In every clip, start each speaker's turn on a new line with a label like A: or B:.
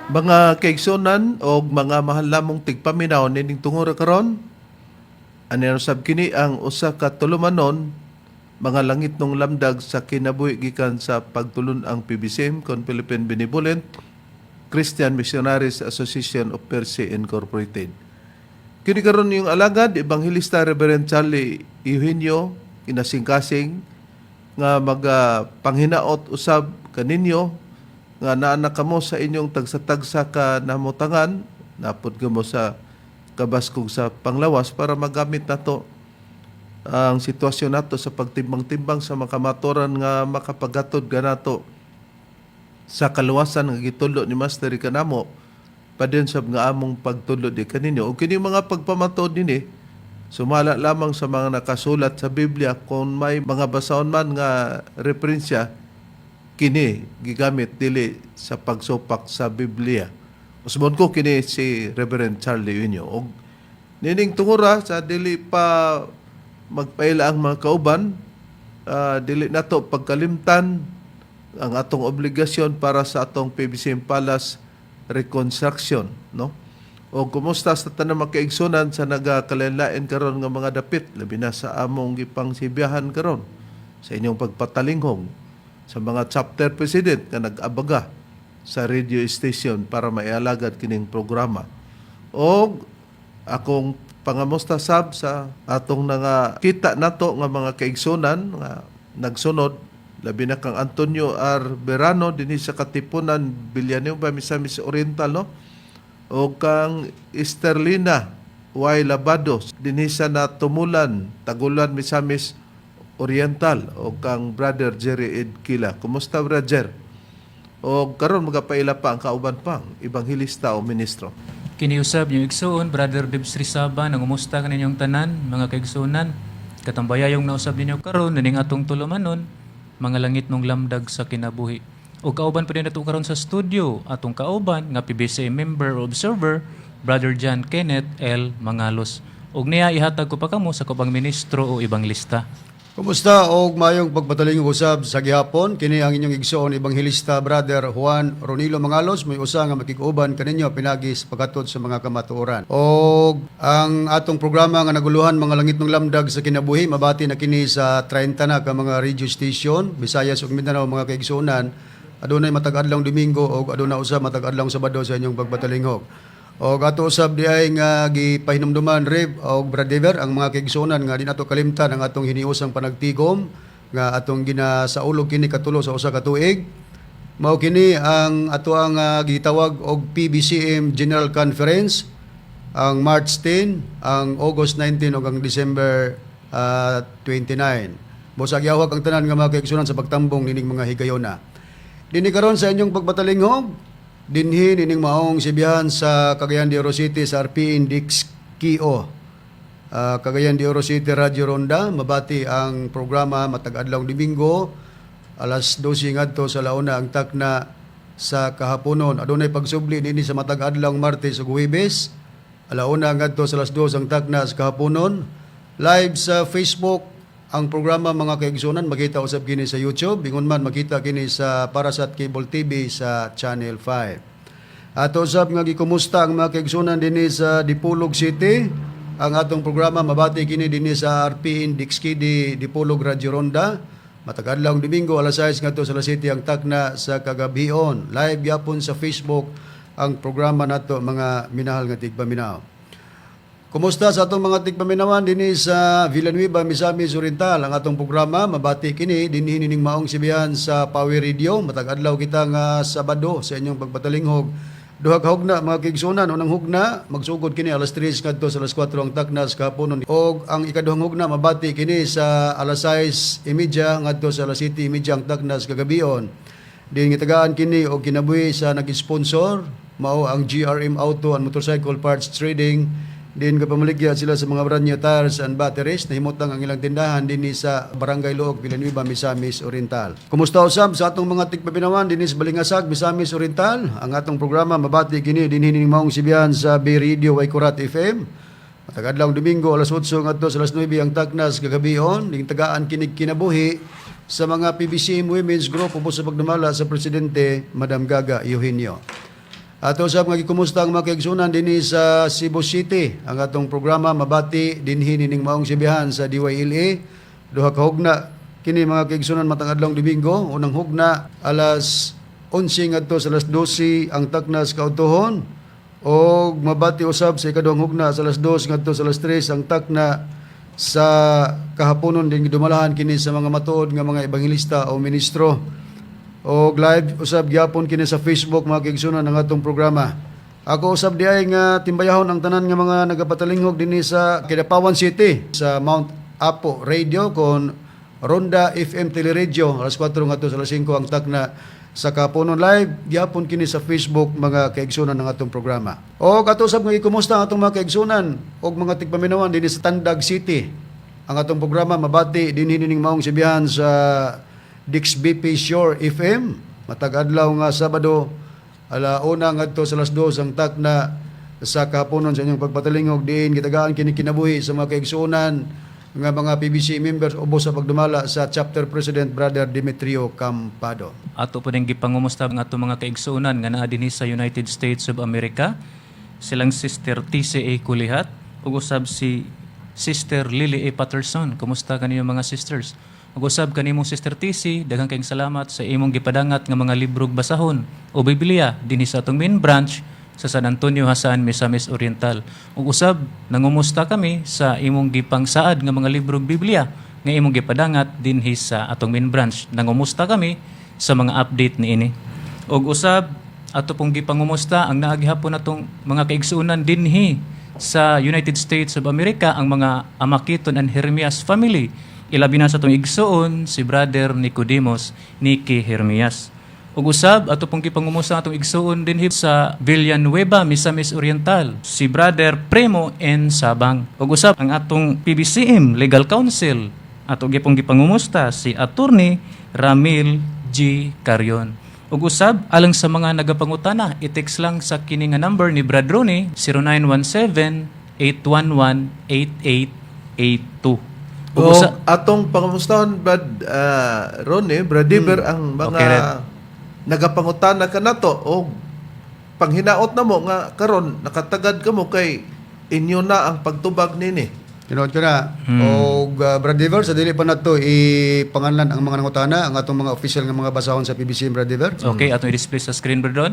A: Mga kaigsunan o mga mahal namong tigpaminaw nining tungura karon, ani usab kini ang usa ka tulumanon, Mga Langitnong Lamdag sa Kinabuhi, gikan sa pagtulun-ang PBCM kon Philippine Benevolent Christian Missionaries Association of Percy Incorporated. Kini karon yung alagad, Ebanghelista Reverend Charlie Eugenio, kinasingkasing nga maga panghinaot usab kaninyo nga naa na kamo sa inyong tagsa-tagsa ka namutangan, napod kamo sa kabaskog sa panglawas para magamit nato ang sitwasyon nato sa pagtimbang-timbang sa makamaturan nga makapaghatod kanato sa kaluwasan nga gitudlo ni Master kanamo, padin sa nga among pagtudlo di kaninyo. Ug kini mga pagpamatuod nini sumala lamang sa mga nakasulat sa Biblia. Kung may mga basahon man nga referensya, kini gigamit dili sa pagsupak sa Biblia. Usbon ko kini si Reverend Charlie Eugenio. Og nining tungura, sa dili pa magpaila ang mga kauban, dili nato pagkalimtan ang atong obligasyon para sa atong PBC Palace reconstruction, no? O kumusta sa tanang makaigsunan sa nagakalain karon nga mga dapit, labi na sa among gipangsibiyahan karon sa inyong pagpatalinghong, sa mga chapter president nga nag-abaga sa radio station para maialagad kining programa. O akong pangamusta sab sa atong nga kita nato nga mga kaigsunan nga nagsunod, labi na kang Antonio R. Verano dinhi sa Katipunan, Villanueva, Misamis Oriental, no? O kang Esterlina Y. Labado dinhi sa Natumulan, Tagulan, Misamis Oriental, o kang Brother Jerry Ed Kila. Kumusta, Brother? O karon magapaila pa ang kauban pang ebanghelista o ministro.
B: Kiniusab yung igsuon, Brother Debs Rizaba, nangumusta kaninyong tanan, mga kaigsuonan. Katambayayong nausab ninyo karon nining atong tulumanon, Mga Langitnong Lamdag sa Kinabuhi. O kauban pa din nato karon sa studio, atong kauban nga PBC member o observer, Brother John Kenneth L. Mangalos. Og niya ihatag ko pa kamo sa kubang ministro o ebanglista.
C: Kumusta og mayong pagpataling usab sa gihapon? Kini ang inyong igsoon, Ebanghelista Brother Juan Ronilo Mangalos, may usa nga makig-uban kaninyo pinagi sa paghatod sa mga kamatuoran. Og ang atong programa nga naguluhan Mga Langitnong Lamdag sa Kinabuhi, mabati na kini sa 30 na ka mga radio station, Visayas ug Mindanao, mga kaigsuonan. Adunay matag adlaw Domingo og aduna usab matag adlaw Sabado sa inyong pagpatalingog. Og ato usab di ay nga gipahinumduman, Rev og Brother, ang mga kaigsuonan nga di nato kalimtan ang atong hiniusang panagtigom nga atong ginasaulog kini katulo sa usa ka tuig. Mao kini ang ato ang gitawag og PBCM General Conference ang March 10, ang August 19 ug ang December 29. Busa gihawak ang tanan nga mga kaigsuonan sa pagtambong nining mga higayona. Dinhi karon sa inyong pagpatalingog, dinhi nining maong sibihan sa Cagayan de Oro City sa RPN Dix Kio. Cagayan de Oro City Radio Ronda, mabati ang programa matag adlaw Domingo alas 12 ngadto sa launa ang takna sa kahaponon. Adunay pagsubli dinhi sa matag adlaw Martes ug Huwebes. Alauna ngadto sa alas 2 ang takna sa kahaponon. Live sa Facebook ang programa, mga kaigsunan, makita usab kini sa YouTube, ingon man makita kini sa Parasat Cable TV sa Channel 5. Ato usab nga gikumusta ang mga kaigsunan dinhi sa Dipolog City. Ang atong programa mabati kini dinhi sa RPN Dixkidi Dipolog Radio Ronda. Matag adlaw Domingo alas 6 ngadto sa alas 7 ang takna sa kagabhion. Live gyapon sa Facebook ang programa nato, mga minahal nga tigpaminaw. Kumusta sa atong mga tigpaminawan dinhi sa Villanueva, Misamis Oriental? Ang atong programa mabati kini dinhi nining maong sibihan sa Power Radio matag adlaw kita nga Sabado sa inyong pagpatalinghog. Duha ka hugna, mga kaigsunan. Unang hugna magsugod kini alas 3 ngadto sa alas 4 ang takna sa kahaponon og ang ikaduhang hugna mabati kini sa alas 6:30 ngadto sa alas 7:30 ang takna sa kagabion. Din gitagaan kini og kinabuhi sa nag-sponsor, mao ang GRM Auto and Motorcycle Parts Trading. Din kapamaligya sila sa mga brand new tires and batteries. Nahimutang ang ilang tindahan dinhi sa Barangay Looc, Villanueva, Misamis Oriental. Kumusta usab sa atong mga tigpaminawan dinhi sa Balingasag, Misamis Oriental? Ang atong programa mabati kini dinhi ning maong sibihan sa B Radio Waikurat FM. Matag adlaw Domingo alas 8 ngadto sa alas 9 ang taknas kagabion. Ning tagaan kinig kinabuhi sa mga PBCM Women's Group ubos sa pagdumala sa presidente, Madam Gaga Eugenio. Ato usab nga gikumusta ang mga kaigsunan dinhi sa Cebu City. Ang atong programa mabati dinhi nining maong sibihan sa DYLA. Duha ka hugna kini, mga kaigsunan, matag adlawng Domingo. Unang hugna alas 11 ngadto sa alas 12 ang taknas kautohon og mabati usab sa ikaduhang hugna sa alas 2 ngadto sa alas 3 ang takna sa kahaponon din. Gidumalahan kini sa mga matuod nga mga ebanghelista o ministro. Og live usab gyapon kini sa Facebook, mga kaigsunan, ang atong programa. Ako usab di ay nga timbayahon ang tanan nga mga nagapatalinghog dinhi sa Kidapawan City sa Mount Apo Radio kon Ronda FM Teleradio, alas 4 ngadto sa alas 5 ang takna sa kaponon. Live gyapon kini sa Facebook, mga kaigsunan, ng atong programa. O ato usab nga gikumusta ang atong mga kaigsunan og mga tigpaminawan dinhi sa Tandag City. Ang atong programa mabati dinhi nining maong sibihan sa DXBP Shore FM matag adlaw nga Sabado, ala-una ngadto sa alas 2 ang takna sa kahaponon sa inyong pagpatalingog, diin gitagaan kini kinabuhi sa mga kaigsuonan nga mga PBC members ubos sa pagdumala sa chapter president Brother Demetrio Campado.
B: Ato po ning gipangumusta ang ato mga kaigsuonan nga naa dinhi sa United States of America. Silang Sister TCA Kulihat ug usab si Sister Lily A. Patterson. Kumusta kaniyo, mga sisters? Ug usab kanimong Sister TC, daghang kayong salamat sa imong gipadangat nga mga librog basahon o Biblia dinhi sa atong main branch sa San Antonio, Jasaan, Misamis Oriental. Ug usab nangumusta kami sa imong gipangsaad nga mga librog Biblia nga imong gipadangat dinhi sa atong main branch. Nangumusta kami sa mga update niini. Ug usab ato pong gipangumusta ang naa gihapon atong mga kaigsuonan dinhi sa United States of America, ang mga Amakiton and Hermias family. Ilabi na sa atong igsuon si Brother Nicodemus Niki Hermias. Ug usab ato pong gipangumusta ang atong igsuon dinhi sa Villanueva, Misamis Oriental, si Brother Primo N. Sabang. Ug usab ang atong PBCM Legal Counsel, ato gipong gipangumusta si Attorney Ramil G. Carion. Ug usab alang sa mga nagapangutana, i-text lang sa kini nga number ni Brad Ronnie, 0917-811-8882. Ug
A: O atong pangamustahon, Brad Ronnie, Brad Diver, ang mga
B: Okay, Red.
A: nagapangutana kanato o panghinaot na mo nga karon nakatagad kamo kay inyo na ang pagtubag nini.
C: Tinuod ko na. Og Brad Diver, sa dili pa nato ipanganlan ang mga nangutana, ang atong mga official nga mga basahon sa PBC, Brad Diver.
B: Okay, atong i-display sa screen, Brad Ron.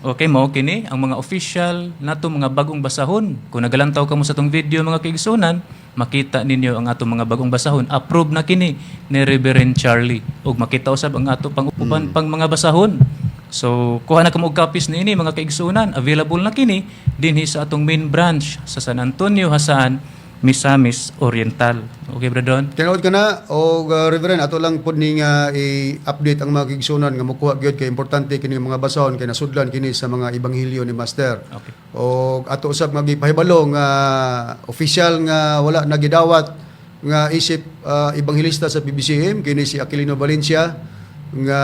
B: Okay, mao kini ang mga official nato mga bagong basahon. Kung nagalantaw kamo sa atong video, mga kaigsunan, makita ninyo ang atong mga bagong basahon. Approve na kini ni Reverend Charlie. Ug makita usab ang ato pang uban pang mga basahon. So, kuha na kamo og copies niini, mga kaigsunan. Available na kini dinhi sa atong main branch sa San Antonio, Jasaan, Misamis Oriental. Okay, Brad Ron?
C: Tinuod ka na og Reverend, ato lang pod ni nga i-update ang mga kaigsunan nga mokuha gyud kay importante kini mga basahon kay nasudlan kini sa mga ebanghelyo ni Master.
B: Okay.
C: Og ato usab nga gipahibalo nga official nga wala na gidawat nga isip ebanghelista sa PBCM kini si Aquilino Valencia nga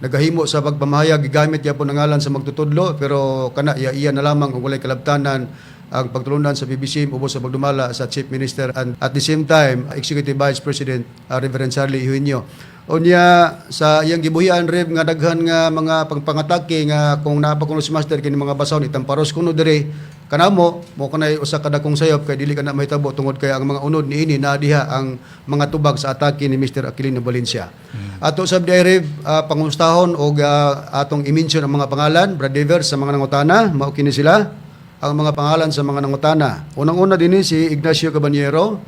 C: nagahimo sa pagpamahayag gigamit gyapon ang ngalan sa magtutudlo, pero kana iya iya na lamang kung walay kalabtanan ang pagtulunan sa PBCM ubos sa pagdumala sa Chief Minister and at the same time Executive Vice President Reverend Charlie Eugenio. Unya sa iyang gibuhian, Rev, nga daghan nga mga pangpangatake nga kung naa pa kuno si Master kini mga basahon itamparos kuno diri kanamo mo kanay usa ka dakong sayop kay dili kana mahitabo tungod kay ang mga unod niini naa diha ang mga tubag sa atake ni Mr. Aquilino Valencia. Ato sab di Rev, pangustahon og atong i-mention ang mga pangalan, Brad Dever, sa mga nangutana. Mao kini sila ang mga pangalan sa mga nangutana. Unang-una dinhi si Ignacio Caballero,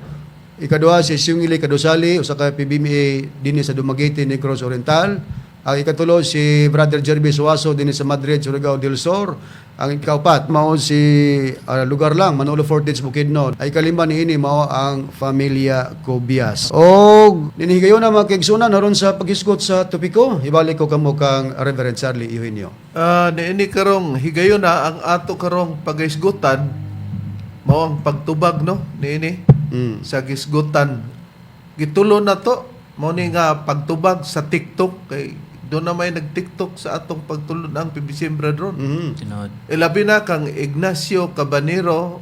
C: ikaduha si Sungili Kadusali, usa ka PBMA dinhi sa Dumaguete, Negros Oriental. Ang ikatulo si Brother Jerby Suazo dinhi sa Madrid, Surigao del Sur. Ang ikaupat mao si lugar lang Manolo Fortes, Bukidnon. Ay ikalima niini mao ang Familia Cobias. Og ninihigayon na, mga kaigsunan, aron sa paghisgot sa topiko, ibalik ko kamo kang Reverend Charlie Eugenio.
A: Niini karong higayon na ang ato karong pagaisgutan mao ang pagtubag, no, niini sa gisgutan. Gitulo na to mao ni nga pagtubag sa TikTok kay doon na may nag-TikTok sa atong pagtulon ang PBC, Brad Ron.
B: Tinuod.
A: Ilabi na kang Ignacio Cabanero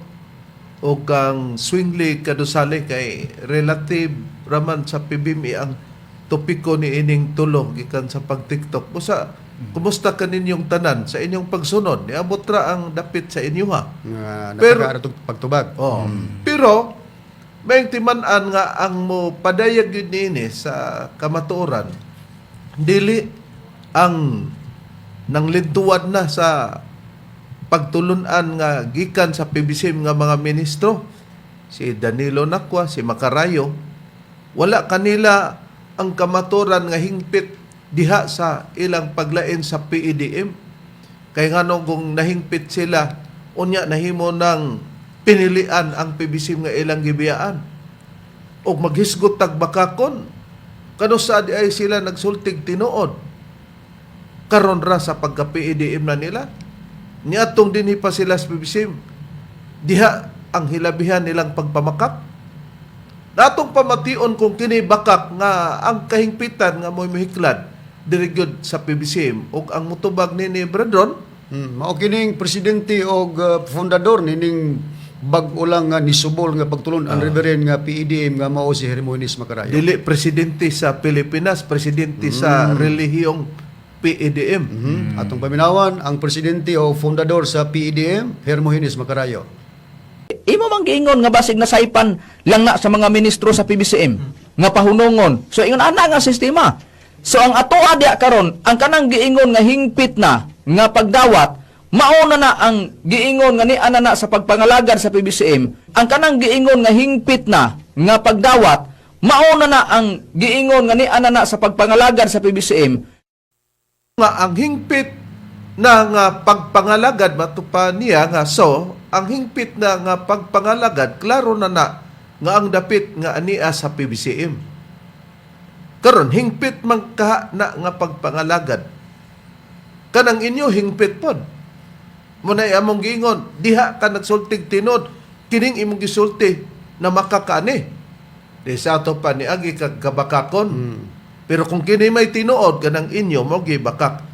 A: o kang Swingley Kadusale kay relative raman sa PBMI ang topiko ni ining tulo gikan sa pag-TikTok. Busa Kumusta kaninyong tanan sa inyong pagsunod? Niabot ra ang dapit sa inyo ha.
C: Nga
A: Pero-
C: nataka pagtubag.
A: Oh. Pero may timan-an nga ang mo padayag yun niini sa kamatuoran, dili ang nanglintuan na sa pagtulunan nga gikan sa PBCM nga mga ministro, si Danilo Nakwa, si Makarayo, wala kanila ang kamaturan nga hingpit diha sa ilang paglain sa PEDM. Kay ngano kung nahingpit sila, unya nahimo ng pinilian ang PBCM nga ilang gibiyaan. Og maghisgot tag bakakon, kano sa di ay sila nagsultig tinuod. Karon ra sa pagka PEDM na nila. Niatong dinhi pa sila sa PBCM. Diha ang hilabihan nilang pagpamakak. Natong pamation kung kini bakak nga ang kahingpitan nga mo'y muhiklad diri gyud sa PBCM ug ang mutubag nini, Brethren.
C: Mao kining presidente og fundador nining bag-o lang nga nisubol nga pagtulon-an, Reverend, nga PEDM nga mao si Hermogenes Macarayo.
A: Dili presidente sa Pilipinas, presidente sa relihiyong PEDM.
C: Atong paminawan ang presidente o fundador sa PEDM, Hermogenes Macarayo.
D: Imo mang giingon nga basig nasaypan lang na sa mga ministro sa PBCM nga pahunongon. So ingon ana nga sistema. So ang atoa diya karon, ang kanang giingon nga hingpit na nga pagdawat, mauna na ang giingon nga ni ana na sa pagpangalagad sa PBCM, ang kanang giingon nga hingpit na nga pagdawat, mauna na ang giingon nga ni ana na sa pagpangalagad sa PBCM.
A: Nga ang hingpit na nga pagpangalagad matupa niya nga, so ang hingpit na nga pagpangalagad, klaro na na nga ang dapit nga ania sa PBCM. Karon hingpit man ka na nga pagpangalagad, kanang inyo hingpit pod mo na among giingon, diha ka nagsultig tinod, kining imong gisulti na makakaani di sa ato pa ni agi kag kabakakon. Pero kung kini may tinuod, kanang inyo mo gibakak.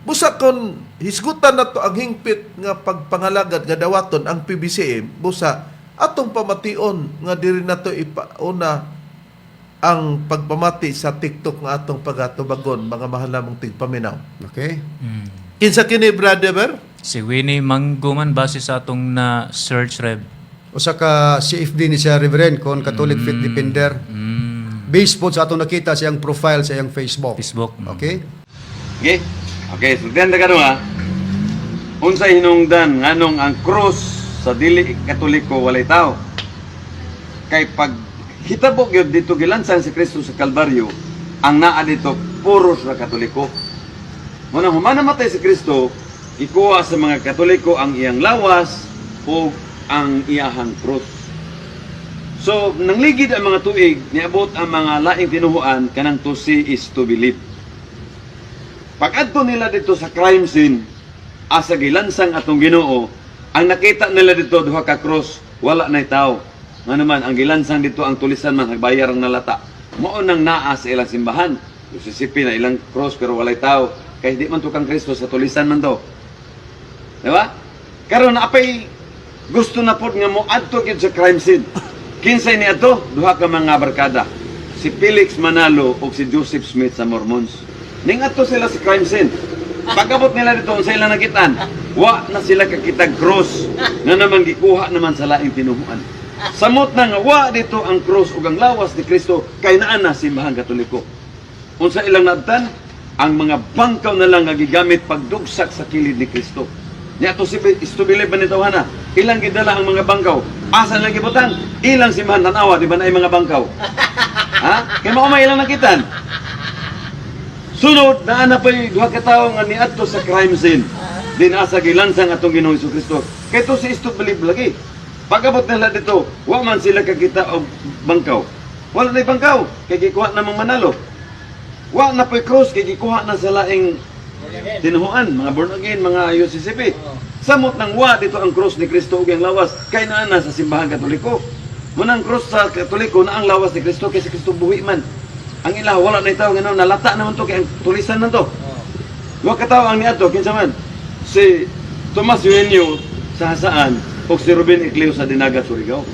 A: Busa kon hisgutan na to ang hingpit nga pagpangalagad nga dawaton ang PBCM, busa atong pamation nga diri nato ipauna ang pagpamati sa TikTok nga atong pagatubagon, mga mahal namong tigpaminaw.
C: Okay?
A: Kinsa kini, Brother Ber?
B: Si Winnie Mangguman base sa atong na search, Rev.
C: Usa ka CFD ni siya, Reverend, kon Catholic Faith Defender. Based po sa atong nakita sa iyang profile sa iyang Facebook.
B: Facebook.
C: Okay?
E: Okay? Okay, sultihan ta karon ha. Unsay hinungdan nganong ang krus sa dili Katoliko walay tao? Kay pag hitabo gyud dito gilansang si Kristo sa Kalbaryo, ang naa dito puros ra Katoliko. Mao nang human namatay si Kristo, ikuha sa mga Katoliko ang iyang lawas o ang iyahang krus. So, nangligid ang mga tuig, niabot ang mga laing tinuhuan kanang to see is to believe. Pag-adto nila dito sa crime scene, asa gilansang atong Ginoo, ang nakita nila dito duha ka cross, wala nay tao. Nga naman ang gilansang dito ang tulisan man nagbayar ang nalata. Mao nang naa sa ilang simbahan. Sisipi na ilang cross pero walay tao. Kay di man to kang Kristo, sa tulisan man to. Di ba? Karon apay gusto na pod nga mo adto gyud sa crime scene. Kinsay ni adto? Duha ka mga barkada. Si Felix Manalo ug si Joseph Smith sa Mormons. Ning adto sila sa crime scene. Pag-abot nila dito, unsa ilang nakitaan? Wa na sila kakitag cross nga naman gikuha naman sa laing tinuhuan. Samot na nga wa dito ang cross ug ang lawas ni Kristo kay naa na simbahang Katoliko. Unsa ilang naabtan? Ang mga bangkaw na lang nga gigamit pagdugsak sa kilid ni Kristo. Nya to si istubili ba ni tawhana? Ilang gidala ang mga bangkaw. Asa lang gibutang? Ilang simbahan, tanawa, di ba na mga bangkaw? Ha? Kay mao may ilang nakitan. Sunod, naa na pa'y duha ka tawo nga niadto sa crime scene. Din asa gilansang atong Ginoong Kristo. Kay to si istubili lagi. Pag-abot nila dito, wa man sila kakita og bangkaw. Wala na bangkaw, kay gikuha namang Manalo. Wa na po'y cross kay gikuha na sa laing tinuhuan, mga born again, mga UCCP. Samot nang wa dito ang cross ni Kristo ug ang lawas kay naa na sa simbahan Katoliko. Munang cross sa Katoliko na ang lawas ni Kristo kay si Kristo buhi man. Ang ila wala na itaw ngano nalata naman to kay ang tulisan man to. Wa ka tawo ang niadto, kinsa man? Si Tomas Eugenio sa Hasaan ug si Ruben Ecleo sa Dinagat, Surigao.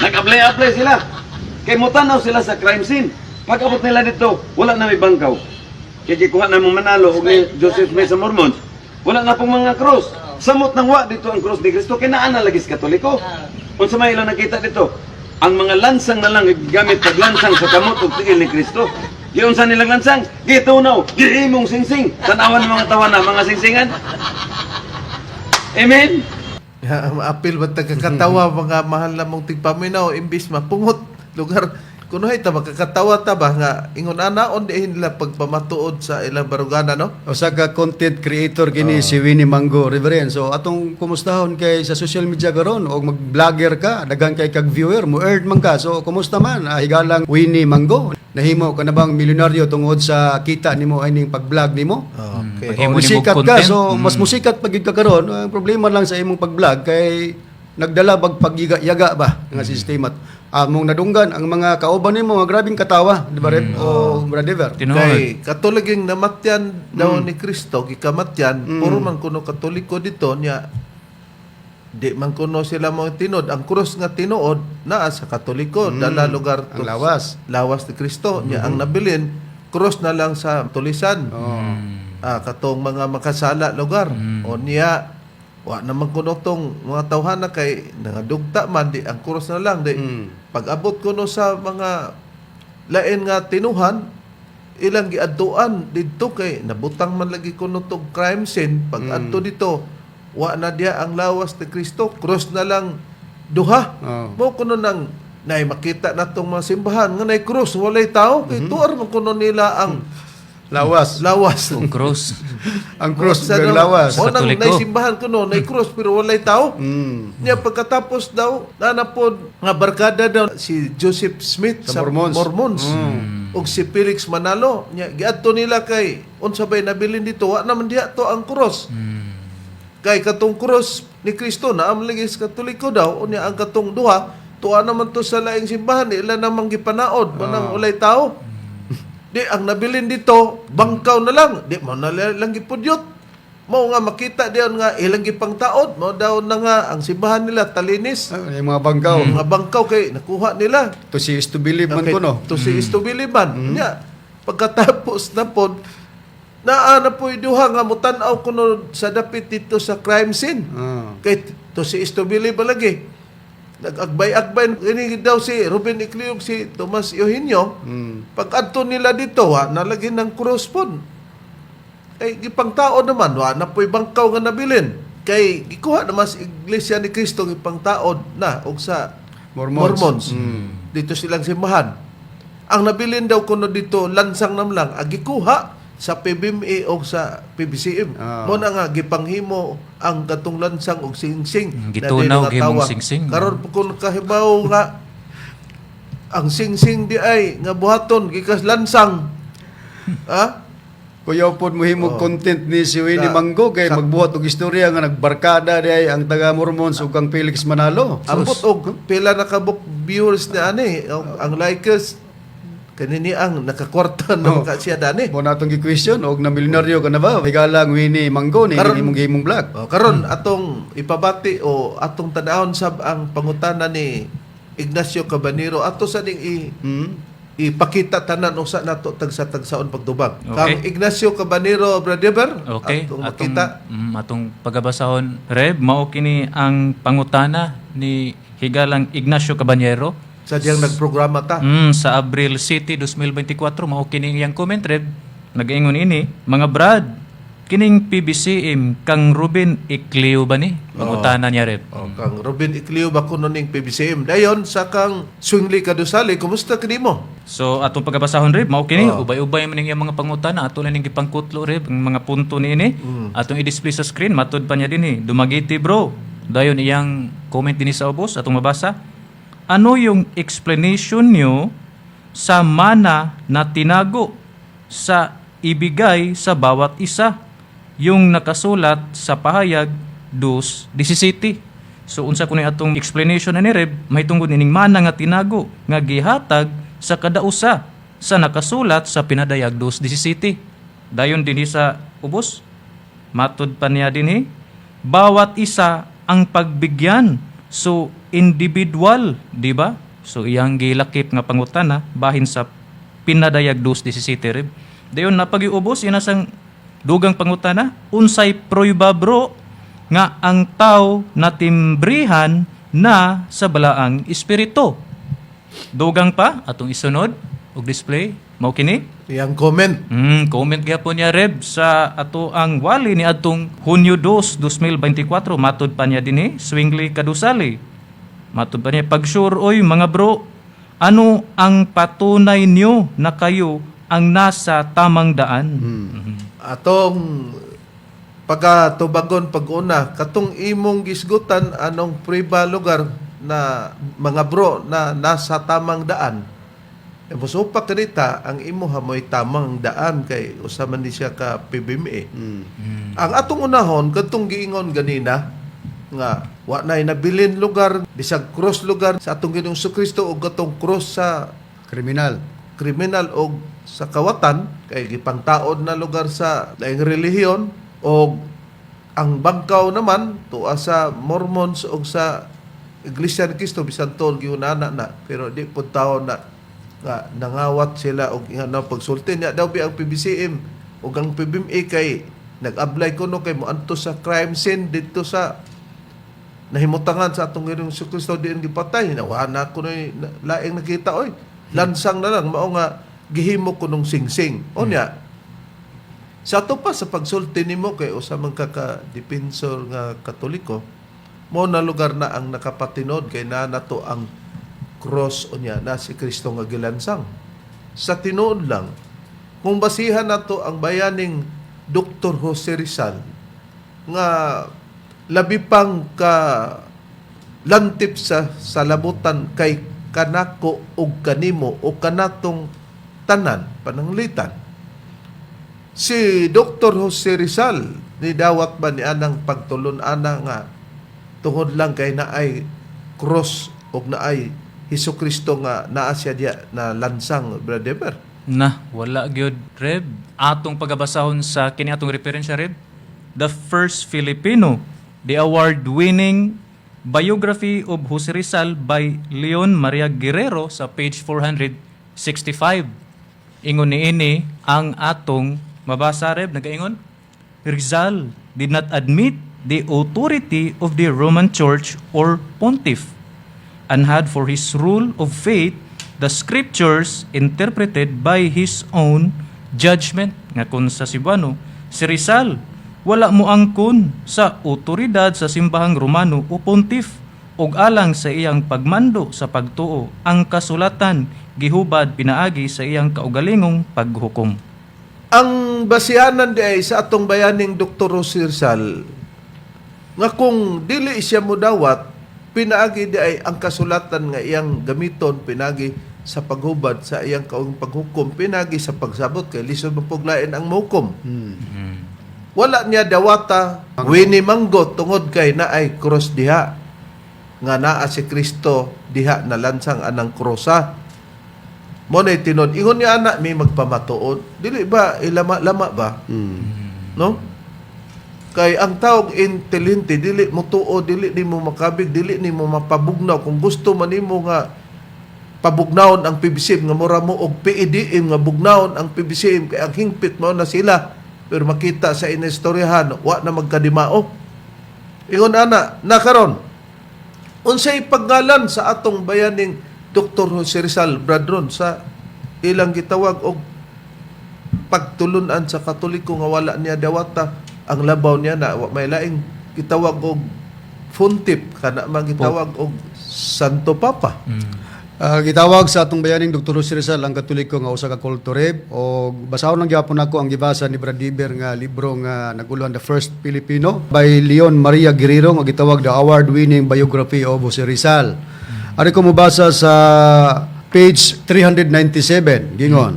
E: Nag-apply-apply sila. Kay mutanaw sila sa crime scene. Pag-abot nila dito, wala na may bangkaw. Kay gikuha na mong Manalo og ni Joseph Smith sa Mormons. Wala na pong mga cross. Samot nang wa dito ang cross ni Kristo kay naa na lagi sa Katoliko. Unsa may ilang nakita dito? Ang mga lansang na lang gigamit paglansang sa kamot ug tiil ni Kristo. Giunsa nilang lansang? Gitunaw, gihimong singsing. Tan-awan ng mga tawana, mga singsingan. Amen.
A: Ya, maapil ba kakatawa mga mahal na mong tigpaminaw imbis mapungot lugar kunohay ta makakatawa ta ba nga ingon ana on dihin nila pagpamatuod sa ilang barugana, no?
C: Usa ka content creator kini si Winnie Mango, Reverend. So atong kumustahon kay sa social media karon og mag-vlogger ka, daghan kay kag viewer, mo earn man ka. So kumusta man? Higalang Winnie Mango. Nahimo ka na bang milyonaryo tungod sa kita nimo ining pag-vlog nimo?
A: Okay.
B: Paghimo
C: Oh,
B: nimo
C: musikat ka,
B: content.
C: so mas musikat pag gyud ka karon. Ang problema lang sa imong pag-vlog kay nagdala bag pagyaga ba nga sistema. Among nadunggan ang mga kauban nimo nga grabing katawa, di ba, Rev? O Brother?
B: Tinuod.
A: Kay katoliging namatyan daw ni Kristo, gikamatyan, puro man kuno Katoliko dito niya, di man kuno sila mo tinod ang krus nga tinuod naa sa Katoliko, dala lugar
C: Ang lawas.
A: Lawas ni Kristo niya ang nabilin, krus na lang sa tulisan. Katong mga makasala lugar. O niya wa naman kuno tong mga tawhana kay nangadugta man, di ang krus na lang di. Pag-abot kuno sa mga lain nga tinuhan, ilang giadtuan didto kay nabutang man lagi kuno tog crime scene, pag adto dito wa na diya ang lawas ni Kristo, krus na lang duha. Mo kuno nang nay makita natong mga simbahan nga nay krus, walay tao kay tuar man kuno nila ang
C: Lawas.
A: lawas.
B: Ang cross.
C: Ang cross
A: Sa
C: ng lawas.
A: O nang
B: Katoliko.
A: nay simbahan kuno nay krus pero walay tao. Niya pagkatapos daw nanapod nga barkada daw si Joseph Smith
C: Sa
A: sa,
C: Mormons.
A: Mormons. Ug si Felix Manalo niya giadto nila kay unsa bay nabilin dito, wa naman diha to ang cross. Kay katong cross ni Kristo na ang lagi sa Katoliko daw, unya ang katong duha tuwa naman to sa laing simbahan, ila namang gipanaod manang ulay tao. Di ang nabilin dito bangkaw na lang, di mo na lang gipudyot. Mao nga makita diyon nga ilang gipangtaod mo daw na nga ang simbahan nila talinis.
C: Yung mga bangkaw.
A: Mga bangkaw kay nakuha nila.
C: To see is to believe man
A: Okay,
C: kuno.
A: To see is to believe man. Nya, pagkatapos na pod, naa na po'y duha nga mutan-aw kuno sa dapit dito sa crime scene. Kay to see is to believe ba lagi. Nag-agbay-agbay ini daw si Ruben Icliog, si Tomas Eugenio. Pag adto nila dito, wa nalagi ng cross pod. Kay gipangtao naman, wa na po'y bangkaw nga nabilin. Kay gikuha naman sa Iglesia ni Cristo gipangtaod na og sa
C: Mormons.
A: Mormons. Dito silang simbahan. Ang nabilin daw kuno dito lansang namlang ang gikuha sa PBMA o sa PBCM. Mo na nga gipanghimo ang katong lansang og singsing. Na
B: Gitunaw,
A: dili nga
B: gihimong
A: tawa.
B: singsing.
A: Karon po kun kahibaw nga ang singsing di ay nga buhaton gikas lansang. Ha?
C: Kuya pod mo himog content ni si Winnie Mango kay magbuhat og istorya nga nagbarkada di ay ang taga Mormons ug kang Felix Manalo.
A: Ambot og pila na kabuk viewers ni ani ang likers kanini ang nakakwarta na maka siya dani.
C: Mo na atong gi-question og na milyonaryo ka na ba? Higalang Winnie Mango ni imong gihimong vlog.
A: Oh, karon atong ipabati o atong tan-awon sab ang pangutana ni Ignacio Cabanero ato sa ning ipakita tanan usa nato tagsa-tagsaon pagtubag.
B: Okay.
A: Kang Ignacio Cabanero, Brother,
B: Okay.
A: atong
B: Atong,
A: makita.
B: atong pagabasahon, Reb, mao kini ang pangutana ni Higalang Ignacio Caballero.
A: Sa diyang nagprograma ta.
B: Sa Abril City 2024, mao kini iyang comment, Reb. Nagaingon ini, mga brad, kining PBCM kang Ruben Icleo ba ni? Pangutana niya, Reb.
A: O, kang Robin Icleo ba kuno ning PBCM. Dayon sa kang Swingli Kadusali, kumusta kanimo?
B: So atong pagabasahon, Reb, mao kini ubay-ubay man ning iyang mga pangutana ato lang ning gipangkutlo, Reb, ang mga punto niini. Atong i-display sa screen matud pa niya dinhi. Dumaguete, bro. Dayon iyang comment dinhi sa ubos atong mabasa. Ano yung explanation nyo sa mana na tinago sa ibigay sa bawat isa yung nakasulat sa pahayag 2:17? So unsa kuno atong explanation ani, Reb, mahitungod ining mana nga tinago nga gihatag sa kada usa sa nakasulat sa pinadayag 2:17. Dayon dinhi sa ubos matud pa niya dinhi bawat isa ang pagbigyan. So individual, di ba? So iyang gilakip nga pangutana bahin sa pinadayag 2:17, Reb. Dayon napagiubos inasang dugang pangutana, unsay prueba, bro, nga ang tao natimbrihan na sa Balaang Espiritu? Dugang pa atong isunod og display mao kini.
A: Iyang comment.
B: Comment gyapon niya, Reb, sa ato ang wali ni adtong Hunyo 2, 2024. Matod pa niya dinhi, Swingli Kadusali. Matod pa niya, "Pag-sure oy mga bro, ano ang patunay nyo na kayo ang nasa tamang daan?"
A: Atong pagkatubagon pag-una, katong imong gisgutan, anong priba lugar na mga bro na nasa tamang daan? E musupak kanita ang imo hamoy tamang daan kay usa man ni siya ka PBMA. Ang atong unahon, katong giingon ganina nga wa nay nabilin lugar bisag cross lugar sa atong Ginoong Kristo og katong cross sa
C: Kriminal.
A: Kriminal og sa kawatan kay gipangtaod na lugar sa laing relihiyon, og ang bangkaw naman tuwa sa Mormons og sa Iglesia ni Cristo, bisan tuol gihunana na, pero di pud taon na nga nangawat sila og nga na pagsulti niya daw bi ang PBCM ug ang PBMA kay nag-apply kuno kay moadto sa crime scene didto sa nahimutangan sa atong Ginoong Kristo diin gipatay na wa na ko laing nakita oy, lansang na lang, mao nga gihimo ko nung singsing. Unya sa ato pa sa pagsulti nimo kay usa man ka ka defensor nga Katoliko, mo na lugar na ang nakapatinod kay na nato ang cross, unya na si Kristo nga gilansang. Sa tinuod lang, kung basihan nato ang bayaning Dr. Jose Rizal nga labi pang ka lantip sa labutan kay kanako og kanimo o kanatong tanan pananglitan, si Dr. Jose Rizal ni dawat ba ni anang pagtulon-ana nga tungod lang kay naay cross og naay Hesus Kristo nga naa siya diya na lansang, Brother?
B: Na, wala gyud, Reb. Atong pagabasahon sa kini atong referensya, Reb. The First Filipino, the award-winning biography of Jose Rizal by Leon Maria Guerrero sa page 465. Ingon niini ang atong mabasa, Reb, nagaingon, "Rizal did not admit the authority of the Roman Church or Pontiff and had for his rule of faith the scriptures interpreted by his own judgment." Nga kung sa Cebuano, si Rizal wala mo angkon sa otoridad sa simbahang Romano o Pontiff ug alang sa iyang pagmando sa pagtuo ang kasulatan gihubad pinaagi sa iyang kaugalingong paghukom.
A: Ang basihanan di ay sa atong bayaning Dr. Jose Rizal nga kung dili siya modawat, pinaagi di ay ang kasulatan nga iyang gamiton pinagi sa paghubad sa iyang kaong paghukom, pinagi sa pagsabot kay lisod mapuglain ang mohukom. Wala niya dawata Winnie Manggo tungod kay naay cross diha nga naa si Kristo diha na lansang anang krosa. Mo na tinuod ingon niya ana may magpamatuod, dili ba ilama-lama ba, no? Kay ang taong intelihente dili mo tuo, dili nimo makabig, dili nimo mapabugnaw. Kung gusto man nimo nga pabugnawon ang PBCM nga mura mo og PEDM nga bugnawon ang PBCM kay ang hingpit mo na sila, pero makita sa inistoryahan wa na magkadimao. Ingon ana na karon, unsay paggalan sa atong bayaning Dr. Jose Rizal, Bradron, sa ilang gitawag og pagtulunan sa Katoliko nga wala niya dawata ang labaw niya na wa may laing gitawag og Pontiff kana man gitawag og Santo Papa?
C: Gitawag sa atong bayaning Dr. Jose Rizal ang Katoliko nga usa ka kulto, Reb, og basahon lang gyapon ako ang gibasa ni Brad Diber nga libro nga naguluhan The First Filipino by Leon Maria Guerrero nga gitawag the award-winning biography of Jose Rizal. Ari ko mobasa sa page 397, gingon,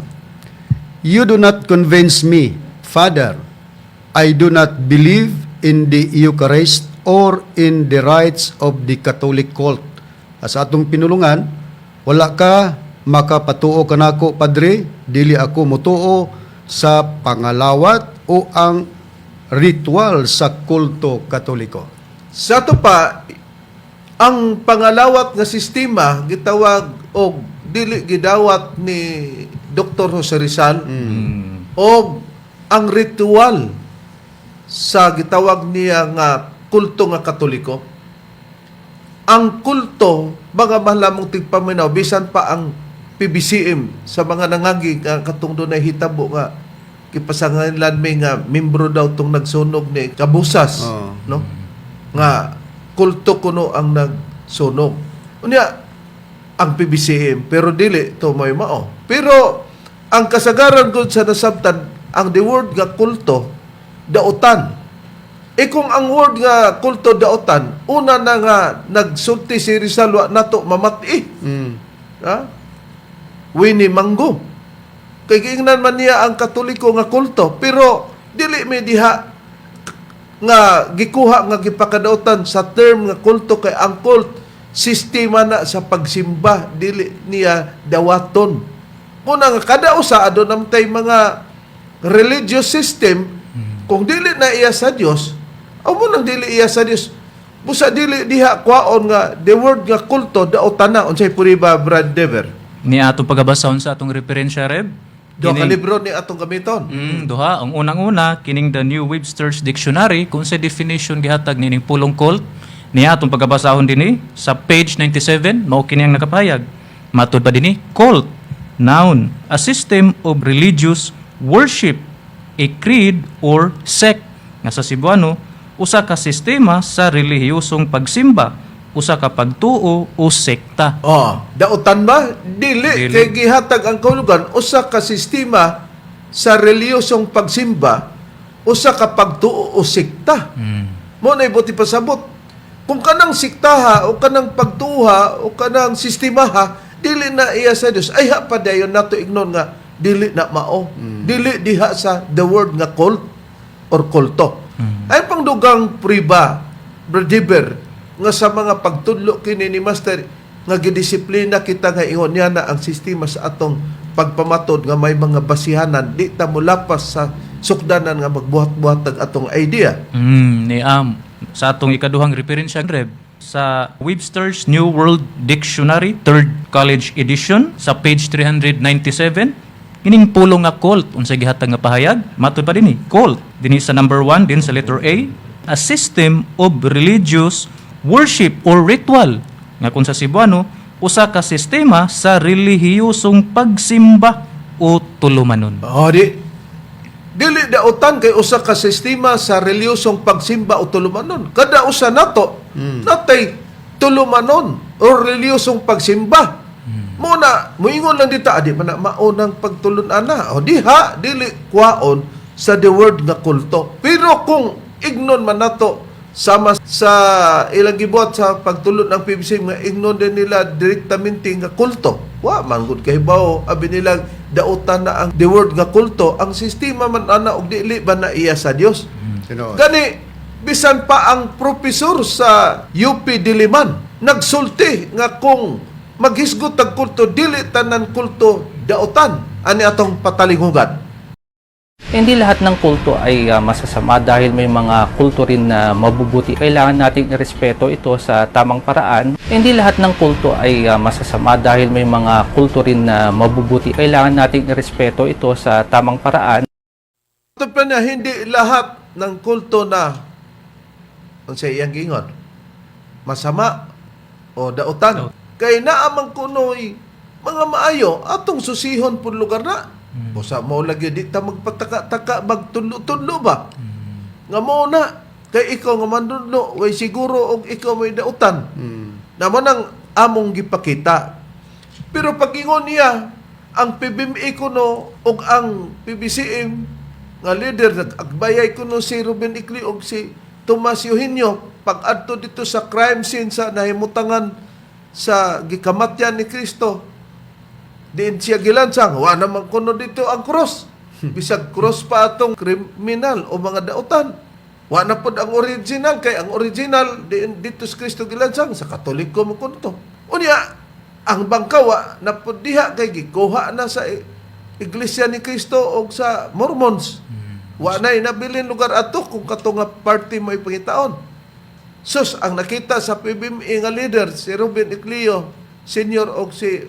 C: "You do not convince me, Father. I do not believe in the Eucharist or in the rites of the Catholic cult." Sa atong pinulungan, "Wala ka makapatuo kanako, Padre, dili ako motuo sa pangalawat o ang ritual sa kulto Katoliko."
A: Sa ato pa, ang pangalawat nga sistema gitawag og dili gidawat ni Dr. Jose Rizal. O ang ritual sa gitawag niya nga kulto nga Katoliko. Ang kulto, mga mahal tigpaminaw, bisan pa ang PBCM sa mga nangagi nga katong dunay hitabo nga gipasanganlan may nga membro daw tong nagsunog ni Kabusas, no, nga kulto kuno ang nagsunog. Unya ang PBCM, pero dili to may mao, pero ang kasagaran gud sa nasabtan, ang the word nga kulto dautan. E kung ang word nga kulto dautan, una na nga nagsulti si Rizal, wa nato mamati. Ha? Winnie Mango. Kay giingnan man niya ang Katoliko nga kulto, pero dili mi diha nga gikuha nga gipakadautan sa term nga kulto, kay ang cult sistema na sa pagsimba, dili niya dawaton. Muna nga kada usa aduna tay mga religious system, kung dili na iya sa Dios, aw mo nang dili iya sa Dios, busa dili diha kwaon nga the word nga kulto daotan na. Unsay puriba, Brad Dever?
B: Ni atong pagabasahon sa atong referensya, Reb.
A: Duha ka
B: Kining-
A: libro ni atong gamiton.
B: Duha. Ang unang-una, kining The New Webster's Dictionary, kung sa definition gihatag nining pulong cult, niya atong pagabasahon dinhi sa page 97, mao kini ang nakapahayag. Matud pa dinhi, cult, noun, a system of religious worship, a creed or sect, nga sa Cebuano, usa ka sistema sa relihiyosong pagsimba, usa ka pagtuo o sekta.
A: Oh, dautan ba? Dili.
B: Dili.
A: Kay gihatag ang kahulugan usa ka sistema sa relihiyosong pagsimba, usa ka pagtuo o sekta. Mo na ibuti pasabot. Kung kanang siktaha o kanang pagtuha o kanang sistemaha dili na iya sa Dios, ay ha pa dayon nato ignon nga dili na mao. Dili diha sa the word nga cult or kulto. Ay pang dugang priba, brother, nga sa mga pagtudlo kini ni Master nga gidisiplina kita nga ingon niya na ang sistema sa atong pagpamatod nga may mga basihanan, di ta molapas sa sukdanan nga magbuhat-buhat tag atong idea.
B: Ni sa atong ikaduhang referensya, Reb, sa Webster's New World Dictionary, Third College Edition, sa page 397, kining pulong nga cult, unsay gihatag nga pahayag, matud pa dinhi, cult. Dinhi sa number 1, din sa letter A, a system of religious worship or ritual. Nga kung sa Cebuano, usa ka sistema sa relihiyosong pagsimba o tulumanon.
A: Oh, di. Dili dautan kay usa ka sistema sa relihiyosong pagsimba o tulumanon. Kada usa nato natay tulumanon o relihiyosong pagsimba. Mo na moingon lang dita adi man na mao nang pagtulun-an na. O diha dili kwaon sa the word nga kulto. Pero kung ignon man nato sama sa ilang gibuhat sa pagtulon ng PBC nga ignon din nila direktamente nga kulto. Wa man gud kahibaw, abi nila dautan na ang the word nga kulto, ang sistema man ana og dili ba na iya sa Dios.
C: Tinuod.
A: Gani bisan pa ang profesor sa UP Diliman nagsulti nga kung maghisgot ang kulto, dili tanan kulto dautan. Ani atong patalinghugan.
F: Hindi lahat ng kulto ay masasama dahil may mga kulto rin na mabubuti. Kailangan nating irespeto ito sa tamang paraan. Hindi lahat ng kulto ay masasama dahil may mga kulto rin na mabubuti. Kailangan nating irespeto ito sa tamang paraan.
A: Ito pa niya, hindi lahat ng kulto na ang sa iyang gingon masama o dautan. Kay naamang kunoy mga maayo atong susihon pud lugar na. Busa mo lagi di ta magpataka-taka, magtunlo-tunlo ba? Nga mo na kay ikaw nga manunlo way siguro og ikaw may dautan. Namo nang among gipakita. Pero pag ingon niya, ang PBMA kuno ug ang PBCM nga leader nag-agbayay kuno si Ruben Icli ug si Tomas Eugenio pag adto dito sa crime scene sa nahimutangan sa gikamatyan ni Kristo, diin siya gilansang, wa naman kuno dito ang cross, bisag cross pa atong kriminal o mga dautan, wa na pod ang original, kay ang original diin dito si Kristo gilansang sa Katoliko mo kuno to. Unya ang bangkawa na pod diha kay gikuha na sa Iglesia ni Cristo o sa Mormons. Wa na inabilin lugar ato kung kato nga party mo ipangitaon. Sus, ang nakita sa PBMA nga leader, si Ruben Ecleo Senior o si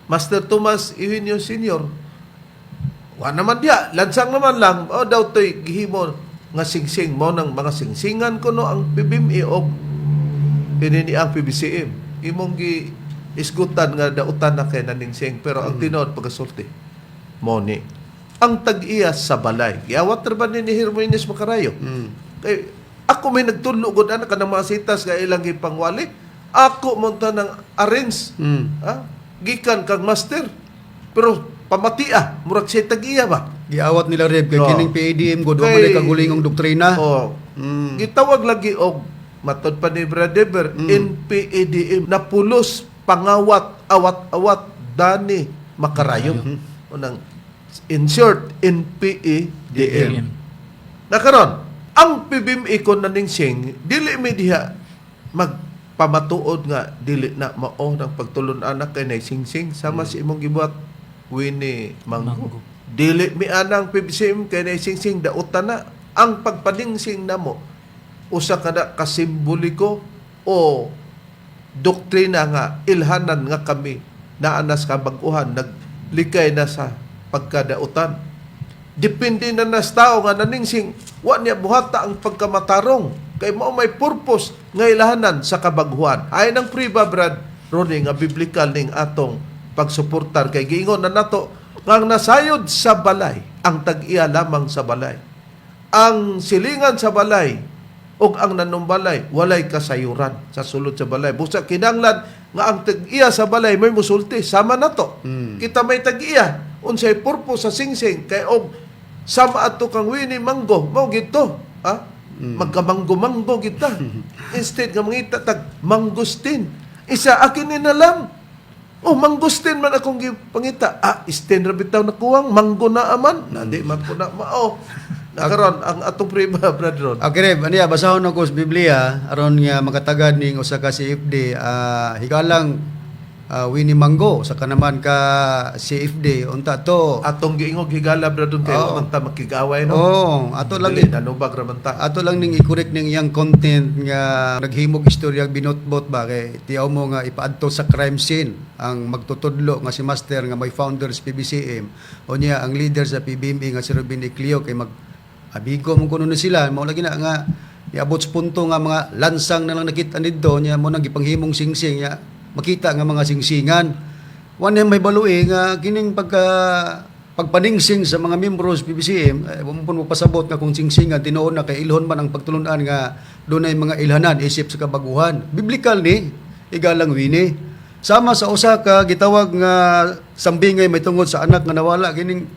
A: Master Tomas Eugenio Senior, Wa naman diya, lansang naman lang. O daw to'y gihimo nga singsing mo ng mga singsingan kuno ang PBME og kini ni ang PBCM. Imong gi isgutan nga dautan na kay naningsing, pero ang tinuod pagkasulti mo ni ang tag-iya sa balay. Giawat ra ba ni Hermoines Macarayo? Kay ako may nagtudlo gud ana kanang mga sitas nga ilang gipangwali. Ako mo ta ng arrange. Ha? Gikan kang master. Pero pamatia, murag siya tag-iya ba?
C: Giawat nila, Reb, kay
A: Oo.
C: kining PADM gud wa man
A: Kay-
C: kagulingong doktrina.
A: Oh. Gitawag lagi og matod pa ni Brother, NPADM na pulos pangawat awat-awat Dani Makarayom. Unang in short NPADM.
B: DM.
A: Nakaron, ang PBME kon naningsing dili mi diha magpamatuod nga dili na mao ng pagtulon-anak kay nay singsing sama si imong gibuhat, Winnie Mango.
B: Mango.
A: Dili mi anang PBCM kay nay singsing dautan na ang pagpaningsing namo, usa ka na kasimboliko o doktrina nga ilhanan nga kami naanas kabag-uhan, naglikay na sa pagkadautan. Depende na nas tao nga naningsing, wa niya buhata ang pagkamatarong kay mao may purpose nga ilahanan sa kabaguhan. Ay nang priba, Brad Ronnie, nga biblical ning atong pagsuportar kay giingon na nato nga ang nasayod sa balay ang tag-iya lamang sa balay, ang silingan sa balay ug ang nanumbalay walay kasayuran sa sulod sa balay. Busa kinanglan nga ang tag-iya sa balay may musulti sama nato. Kita may tag-iya unsay purpose sa singsing kay og sama ato kang Winnie Mango mao gito, ha? Magkamanggo-manggo kita instead nga mangita tag mangustin. Isa akin ni na lang. Oh, mangustin man akong gipangita. Ah, isten ra bitaw na kuwang manggo na aman. Na di man po na mao. Nakaron ang atong prima, Brad Ron.
C: Okay, Reb, aniya basahon ako sa Biblia aron nga makatagad ning usa ka CFD, higalang Winnie Mango usa ka naman ka CFD unta to.
A: Atong giingog higala, Brad Ron, kay
C: Oo.
A: wa man ta makig-away, no.
C: Oo, ato lang
A: Dili nanubag ra man ta.
C: Ato lang ning i-correct ning iyang content nga naghimog istorya binotbot ba kay tiyaw mo nga ipaadto sa crime scene ang magtutudlo nga si master nga may founder sa PBCM o niya ang leader sa PBME nga si Ruben Ecleo kay mag abigo mo kuno ni sila. Mao lagi na nga niabot sa punto nga mga lansang na lang nakita nidto niya mo nang gipanghimong singsing niya makita nga mga singsingan. Wa na may balui nga kining pagka pagpaningsing sa mga membro sa PBCM, eh, wa mo pud mopasabot nga kung singsingan tinuod na kay ilhon man ang pagtulunan nga dunay mga ilhanan isip sa kabaguhan. Biblical ni igalang wini. Sama sa usa ka gitawag nga sambingay may tungod sa anak nga nawala, kining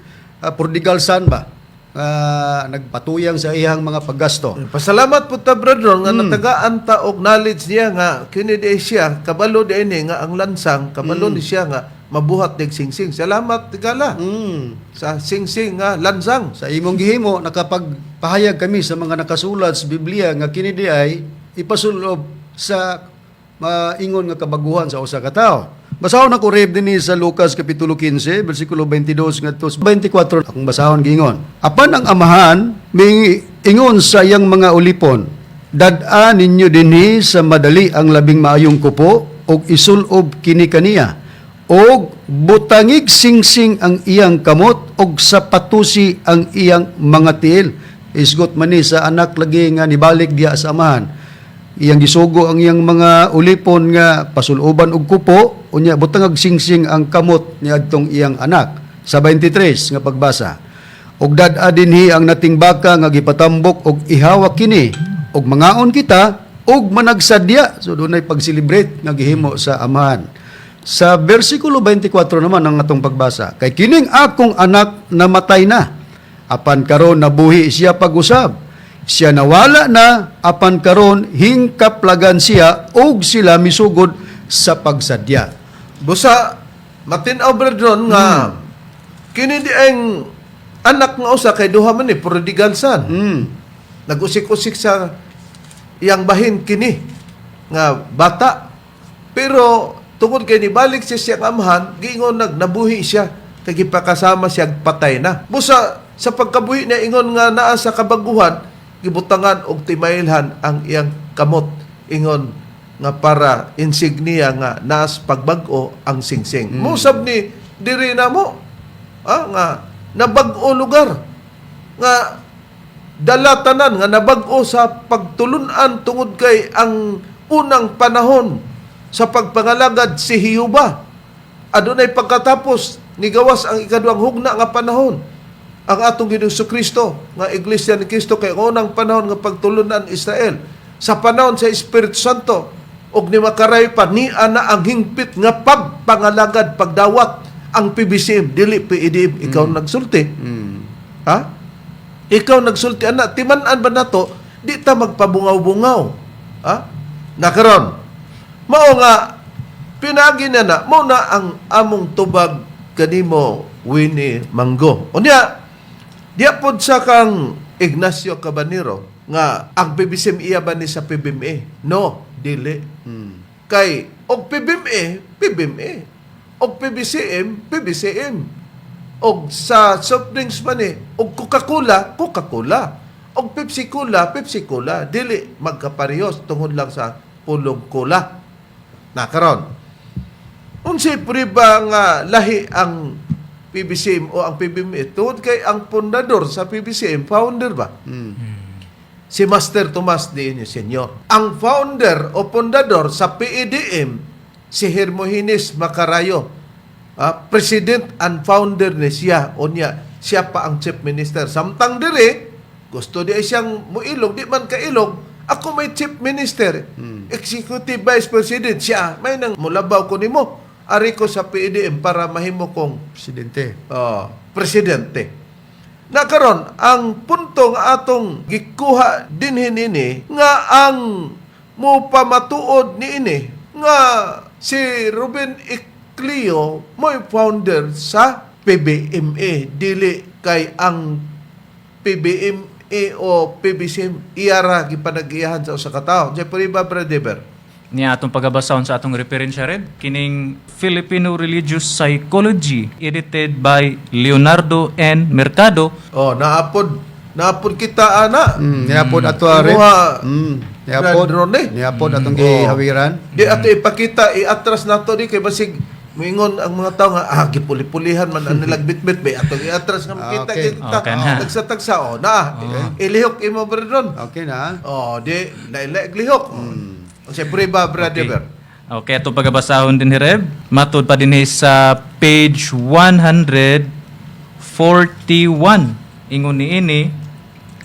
C: prodigal son ba nga nagpatuyang sa iyang mga paggasto.
A: Pasalamat po ta, Brad Ron, nga natagaan ta og knowledge niya nga kini di siya kabalo di ini nga ang lansang kabalo ni siya nga mabuhat nig singsing. Salamat tigala sa singsing nga lansang.
C: Sa imong gihimo, nakapagpahayag kami sa mga nakasulat sa Biblia nga kini di ay ipasulob sa maingon nga kabaguhan sa usa ka tawo. Basahon ako, Reb, dinhi sa Lucas kapitulo 15 bersikulo 22 ngadto sa 24. Akong basahon giingon. Apan ang amahan may ingon sa iyang mga ulipon, "Dad-a ninyo dinhi sa madali ang labing maayong kupo ug isulob kini kaniya og butangig singsing ang iyang kamot og sapatusi ang iyang mga tiil." Isgot man ni sa anak lagi nga nibalik diya sa amahan. Iyang gisugo ang iyang mga ulipon nga pasuloban og kupo, unya butangag singsing ang kamot niadtong iyang anak. Sa 23 nga pagbasa. Og dad-a dinhi ang nating baka nga gipatambok og ihawak kini og mangaon kita og managsadya. So dunay pag-celebrate nga gihimo sa amahan. Sa versikulo 24 naman ang atong pagbasa. Kay kining akong anak namatay na, apan karon nabuhi siya pag-usab. Siya nawala na, apan karon hingkaplagan siya, og sila misugod sa pagsadya.
A: Busa matin-aw, Brad Ron, nga kini di ang anak nga usa kay duha man ni prodigal son. Nagusik-usik sa iyang bahin kini nga bata. Pero tungod kay nibalik siya siyang amahan, giingon nag nabuhi siya kay gipakasama siya patay na. Busa sa pagkabuhi niya ingon nga naa sa kabaguhan, gibutangan og timailhan ang iyang kamot ingon nga para insignia nga naas pagbag-o ang singsing. Musab ni diri na mo nga Nabag-o lugar nga dala tanan nga nabag-o sa pagtulunan tungod kay ang unang panahon sa pagpangalagad si Hiyuba. Adunay pagkatapos nigawas ang ikaduhang hugna nga panahon ang atong Ginoong Kristo nga Iglesia ni Kristo, kay ang unang panahon nga pagtulunan Israel sa panahon sa Espiritu Santo og ni Makarayo pa ni ana ang hingpit nga pagpangalagad, pagdawat ang PBCM, dili PEDM. Ikaw nagsulti. Ha, ikaw nagsulti ana. Timan-an ba nato, di ta magpabungaw-bungaw, ha? Nakaron mao nga pinagi na na mo na ang among tubag kanimo, Winnie Mango. Unya diya pod sa kang Ignacio Cabanero nga ang PBCM iya ba ni sa PBMA? No, dili. Kay og PBMA, PBMA. Og PBCM, PBCM. Og sa soft drinks man eh, og Coca-Cola, Coca-Cola. Og Pepsi Cola, Pepsi Cola. Dili magkaparehos tungod lang sa pulong cola. Nakaron. Unsay prueba nga lahi ang PBCM o ang PBMA? Tungod kay ang pundador sa PBCM, founder ba? Si Master Tomas de Inyo Senior. Ang founder o pundador sa PEDM, si Hermogenes Macarayo. Ah, president and founder ni siya. O niya, siya pa ang chief minister. Samtang dire, gusto di ay siyang muilog, di man kailog, ako may chief minister, executive vice president, siya, may nang mulabaw ko nimo. Ari ko sa PEDM para mahimo kong
C: Presidente.
A: Oh, presidente. Na karon ang punto nga atong gikuha dinhi nini nga ang mupamatuod niini nga si Ruben Ecleo mo'y founder sa PBMA, dili kay ang PBMA o PBCM iyara gipanagiyahan sa usa ka tawo. Jeffrey ba, Brother?
B: Niya atong pagabasahon sa atong referensya red kining Filipino Religious Psychology, edited by Leonardo N. Mercado.
A: Oh, naapod naapod kita ana.
C: Niapod ato are.
A: Imuha,
C: Niapod.
A: Brad Ronnie.
C: Niapod atong gihawiran.
A: Di ato ipakita, iatras nato di kay basig moingon ang mga tao nga ah gipulipulihan man ang nilang bitbit ba atong iatras nga makita kita.
B: Okay na.
A: Tagsa-tagsa oh na. Ilihok imo, Brad.
C: Okay na.
A: Oh, di laila lihok. Oh. Siyempre ba, Brother?
B: Okay. Okay, atong pagabasahon din ni Reb. Matud pa din sa page 141. Ingon ni ini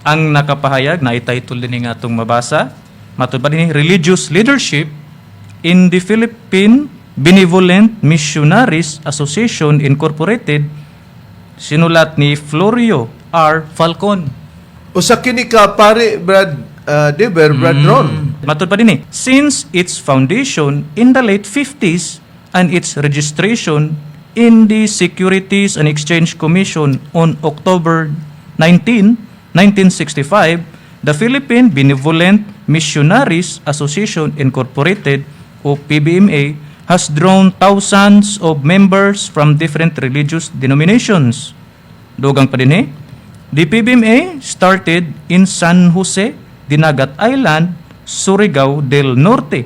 B: ang nakapahayag na ititle din nga atong mabasa. Matud pa din Religious Leadership in the Philippine Benevolent Missionaries Association Incorporated, sinulat ni Florio R. Falcon.
A: Usa kini ka pare, Brad Deber, Brad Ron.
B: Matud pa din eh. Since its foundation in the late 50s and its registration in the Securities and Exchange Commission on October 19, 1965, the Philippine Benevolent Missionaries Association Incorporated o PBMA has drawn thousands of members from different religious denominations. Dugang pa din eh. The PBMA started in San Jose, Dinagat Island, Surigao del Norte.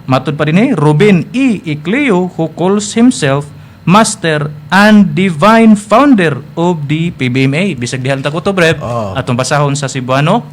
B: Matud pa din eh, Ruben E. Ecleo, who calls himself Master and Divine Founder of the PBMA. Bisag dihan ta ko to, Breb.
A: Oh.
B: Atong basahon sa Cebuano.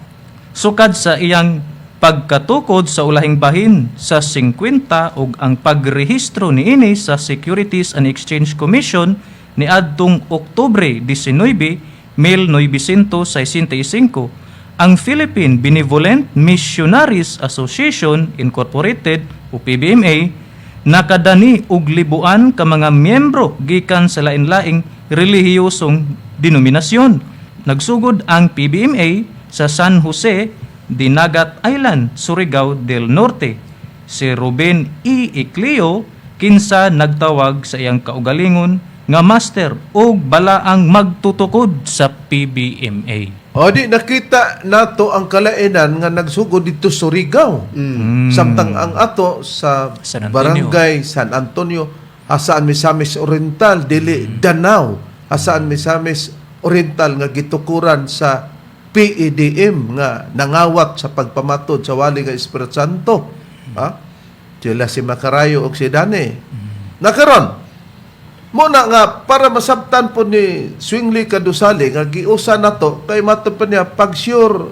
B: Sukad sa iyang pagkatukod sa ulahing bahin sa 50 ug ang pagrehistro niini sa Securities and Exchange Commission niadtong Oktubre 19, 1965, ang Philippine Benevolent Missionaries Association Incorporated o PBMA nakadani og libuan ka mga miyembro gikan sa lain-laing relihiyosong denominasyon. Nagsugod ang PBMA sa San Jose, Dinagat Island, Surigao del Norte. Si Ruben E. Ecleo kinsa nagtawag sa iyang kaugalingon nga master og balaang magtutukod sa PBMA.
A: O di nakita nato ang kalainan nga nagsugod dito Surigao. Samtang ang ato sa
B: San Antonio.
A: Barangay San Antonio, hasaan Misamis Oriental, dili Danao, hasaan Misamis Oriental nga gitukuran sa PEDM nga nangawat sa pagpamatod sa wali nga Espiritu Santo. Ha? Sila si Macarayo og si Dani. Nakaron, Mao na nga para masabtan po ni Zwingli Kadusali nga giusa nato kay mato pa niya pag sure,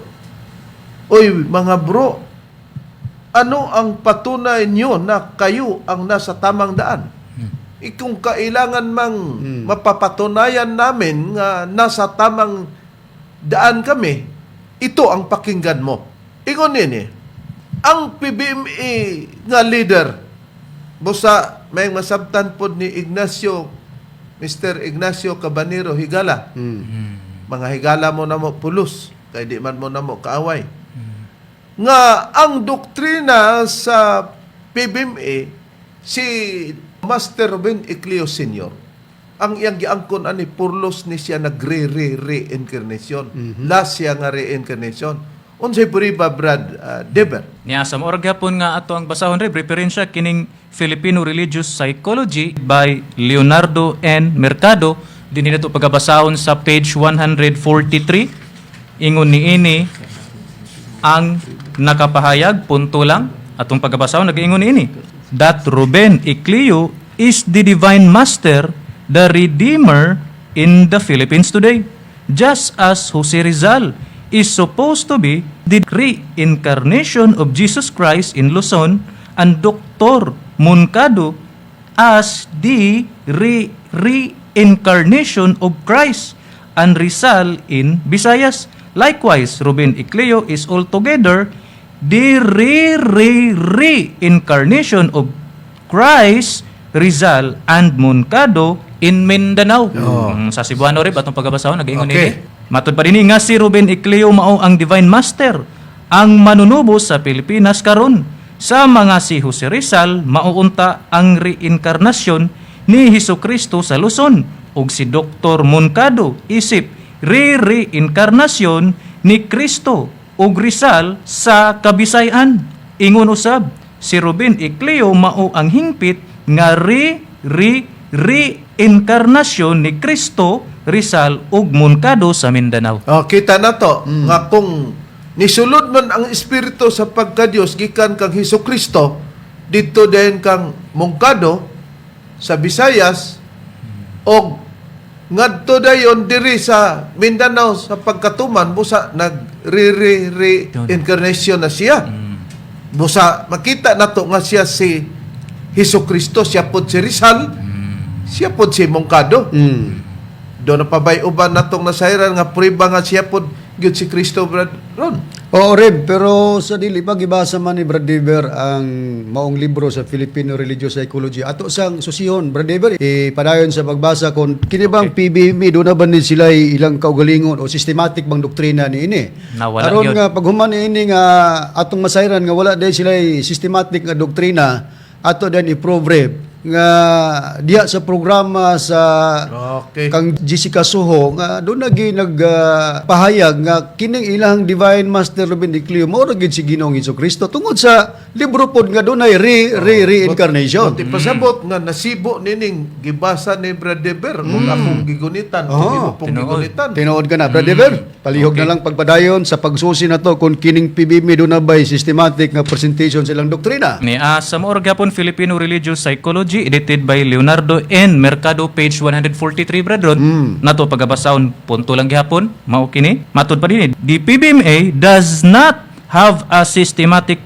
A: oy mga bro, ano ang patunay nyo na kayo ang nasa tamang daan? Kung kailangan mang mapapatunayan namin nga nasa tamang daan kami, ito ang pakinggan mo. Ingon nini, ang PBMA nga leader, busa may masabtan pod ni Ignacio, Mr. Ignacio Cabanero Higala. Mga higala mo na mo pulos, kay di man mo na mo kaaway. Nga ang doktrina sa PBMA, si Master Ruben Ecleo Sr., ang iyang giangkon ani purlos ni siya nagre re reincarnation. Last siya nga reincarnation. Unsay puriba, Brad Deber?
B: Niya sa mao gyapon nga ato ang basahon, Reb, referensya kining Filipino Religious Psychology by Leonardo N. Mercado. Dinhi nato pagabasahon sa page 143. Ingon niini ang nakapahayag, punto lang atong pagabasahon, nag-ingon niini that Ruben Ecleo is the divine master, the redeemer in the Philippines today, just as Jose Rizal is supposed to be the reincarnation of Jesus Christ in Luzon and Dr. Moncado as the reincarnation of Christ and Rizal in Visayas. Likewise, Ruben Ecleo is altogether the re-re-reincarnation of Christ, Rizal, and Moncado in Mindanao. Sa Cebuano rin, atong pagabasahon, nag-ingon okay. Matud pa din nga si Ruben Ecleo mao ang Divine Master, ang manunubos sa Pilipinas karon. Sa mga si Jose Rizal, mauunta ang reinkarnasyon ni Hesus Kristo sa Luzon ug si Dr. Moncado isip re-reinkarnasyon ni Kristo ug Rizal sa Kabisayan. Ingon usab, si Ruben Ecleo mao ang hingpit nga re re reinkarnasyon ni Kristo, Rizal ug Moncado sa Mindanao.
A: Oh, kita na to nga kung nisulod man ang espiritu sa pagka-Dios gikan kang Hesus Kristo didto din kang Moncado sa Visayas og ngadto dayon diri sa Mindanao sa pagkatuman, busa nag re re reincarnation na siya. Busa makita nato nga siya si Hesus Kristo, siya pod si Rizal, siya pod si Moncado. Do na pabay uban natong nasayran nga prueba nga siya pod gyud si Kristo, Brad Ron?
C: Oo, Reb, pero sa dili ba gibasa man ni Brad Dever ang maong libro sa Filipino Religious Psychology. Ato sang susihon, Brad Dever, ipadayon sa pagbasa kung kini bang PBMA do na ba ni sila ilang kaugalingon o systematic bang doktrina ni ini.
B: Nawala
C: Aron
B: gyud.
C: nga paghuman ni ini nga atong masayran nga wala dahil sila systematic nga doktrina, ato din i-prove, Reb, nga diha sa programa sa kang Jessica Soho nga doon nagi nagpahayag nga kining ilang Divine Master Ruben Ecleo mao ra gid si Ginoong Kristo tungod sa libro pod nga dunay re re reincarnation.
A: Buti pasabot nga nasibo nining gibasa ni Brad Dever kung akong gigunitan, kung imo pong
B: Tinuod.
A: gigunitan.
C: Tinuod ka na, Brad Dever. Palihog na lang pagpadayon sa pagsusi na to kung kining PBM doon na ba'y systematic nga presentation sa ilang doktrina.
B: Ni sa mao gyapon Filipino Religious Psychology edited by Leonardo N. Mercado, page 143, Brad Ron. Nato pagabasahon, punto lang gihapon mao kini. Matud pa din, the PBMA does not have a systematic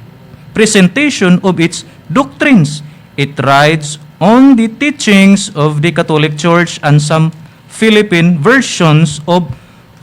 B: presentation of its doctrines. It rides on the teachings of the Catholic Church and some Philippine versions of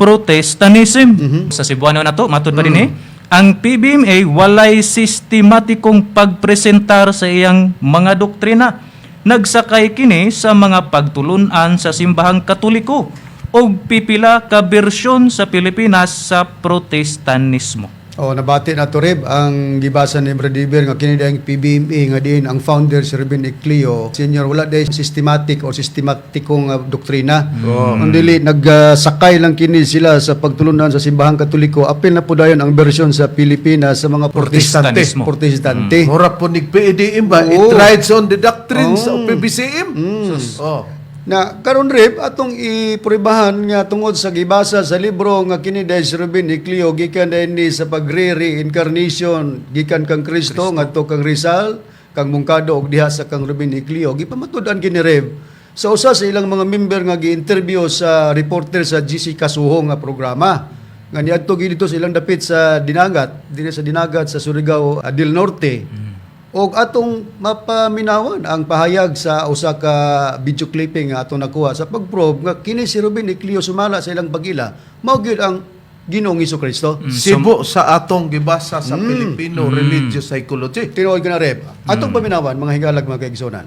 B: Protestantism. Sa Cebuano na to, matud pa din eh. Ang PBMA walay sistematikong pagpresentar sa iyang mga doktrina. Nagsakay kini sa mga pagtulunan sa simbahang Katoliko og pipila ka bersyon sa Pilipinas sa Protestanismo.
C: Oh, nabati na to, Reb, ang gibasa ni Brad Dever nga kini ang PBMA nga diin ang founder si Ruben Ecleo Senior wala day systematic o sistematikong doktrina. Ang dili nagsakay lang kini sila sa pagtulunan sa simbahang Katoliko. Apil na po dayon ang bersyon sa Pilipinas sa mga
A: Protestante.
B: Protestanismo.
C: Protestante.
A: Mura po nig PEDM ba? It rides on the doctrines of PBCM. Oh.
C: Na karon, Reb, atong ipruebahan nga tungod sa gibasa sa libro nga kini dahil si Ruben Ecleo gikan dahil ni sa pagre-reincarnation gikan kang Kristo ngadto kang Rizal, kang Moncado ug diha sa kang Ruben Ecleo, gipamatud-an kini, Reb, Sa usa sa ilang mga member nga gi-interview sa reporter sa GC Kasuhong nga programa nga niadto gyud dito sa ilang dapit sa Dinagat, dinhi sa Dinagat sa Surigao del Norte. Og atong mapaminawan ang pahayag sa usa ka video clipping nga atong nakuha sa pag-probe nga kini si Ruben Ecleo Sumala sa ilang pag-ila mao gyud ang Ginoong Kristo.
A: Sibo sa atong gibasa sa Filipino Religious Psychology.
C: Tinuod ko na, Reb. Atong paminawan, mga higalag, mga kaigsunan.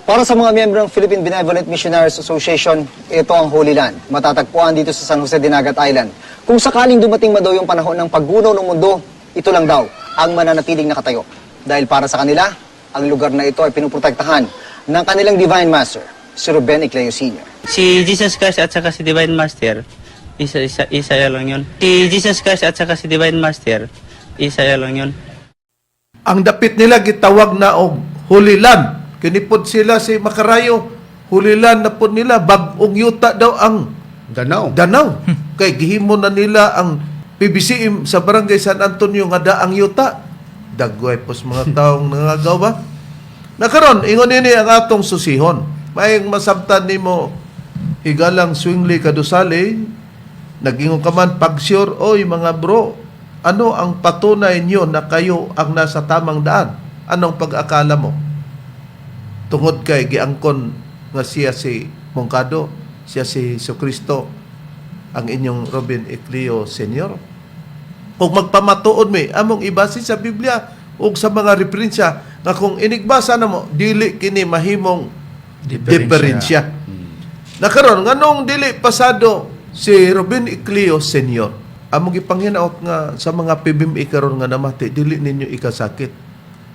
G: Para sa mga miyembro ng Philippine Benevolent Missionaries Association, ito ang Holy Land. Matatagpuan dito sa San Jose Dinagat Island. Kung sakaling dumating ma daw yung panahon ng paggunaw ng mundo, ito lang daw ang mananatiling nakatayo. Dahil para sa kanila, ang lugar na ito ay pinuprotektahan ng kanilang Divine Master, si Ruben Ecleo Sr.
H: Si Jesus Christ at saka si Divine Master, isa lang yun. Si Jesus Christ at saka si Divine Master, isa lang yun.
A: Ang dapit nila gitawag na og Holy Land. Kini pod sila si Makarayo. Holy Land na pod nila, bag-ong yuta daw ang
C: Danaw.
A: Danaw. Kay gihimo na nila ang PBCM sa Barangay San Antonio nga daang yuta. Dagway pos mga taong nangagaw ba? Nakaron, ingon nini ang atong susihon. Maayong masabtan nimo higalang Swingli Kadusali, nagingon ka man pag-sure, oy mga bro, ano ang patunay niyo na kayo ang nasa tamang daan? Anong pag-akala mo? Tungod kay giangkon nga siya si Mongkado, siya si Jesucristo, ang inyong Robin Ecleo Senior. Kung magpamatuod mi, among ibase sa Biblia ug sa mga referensya nga kung inigbasa namo, dili kini mahimong diferensya. Nakaron nganong dili pasado si Robin Ecleo Senior? Among gipanghinaot nga sa mga PBMI karon nga namati, dili ninyo ikasakit.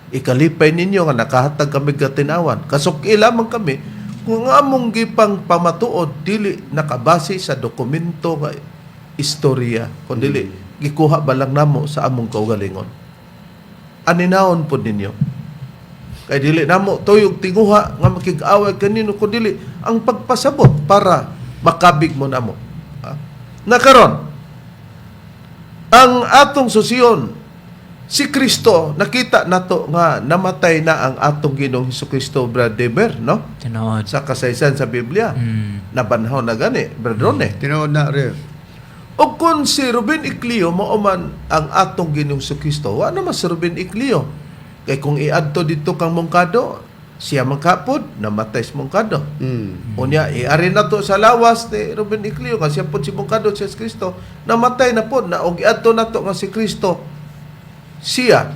A: Ikalipay ninyo nga nakahatag kami katinawan. Kasuki lamang kami kung among gipang pamatuod dili nakabase sa dokumento nga istorya kun dili gikuha ba lang namo sa among kaugalingon. Aninahon pod ninyo. Kay dili namo tuyog tinguha nga makig-away kanino kun dili ang pagpasabot para makabig mo namo. Ha? Nakaron ang atong susiyon si Kristo, nakita nato nga namatay na ang atong Ginoong Kristo, Brad Deber, no?
B: Tinuod.
A: Sa kasaysayan sa Biblia. Nabanhaw na gani, Brad Rone.
C: Tinuod na, Reb.
A: O kung si Ruben Iclio mao man ang atong Ginoong Kristo, wa naman si Ruben Iclio. Kay kung iadto dito kang Mongkado, siya man kapod, namatay si Mongkado. Unya, iari na to sa lawas ni Ruben Iclio, kasi siya pod si Mongkado, siya si Kristo, namatay na pod, na og iadto na to nga si Kristo, siya,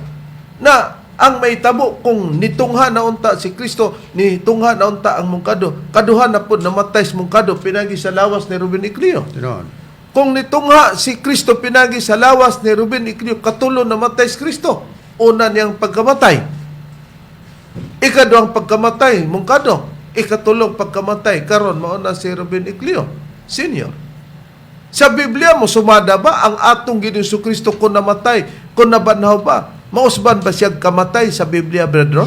A: na ang may tabo kung nitungha na unta si Kristo, nitungha na unta ang Mongkado, kaduha na pod namatay si Mongkado, pinagi sa lawas ni Ruben Iclio.
C: Tinuod.
A: Kung nitungha si Kristo pinagi sa lawas ni Ruben Iclio, katulo namatay si Kristo. Una niyang pagkamatay. Ikaduhang pagkamatay, Mungkado. Ikatulong pagkamatay, karon mao na si Ruben Iclio, senior. Sa Biblia mo sumada ba ang atong Ginoong Kristo kung namatay, kung nabanhaw ba? Mausban ba siya kamatay sa Biblia, brethren?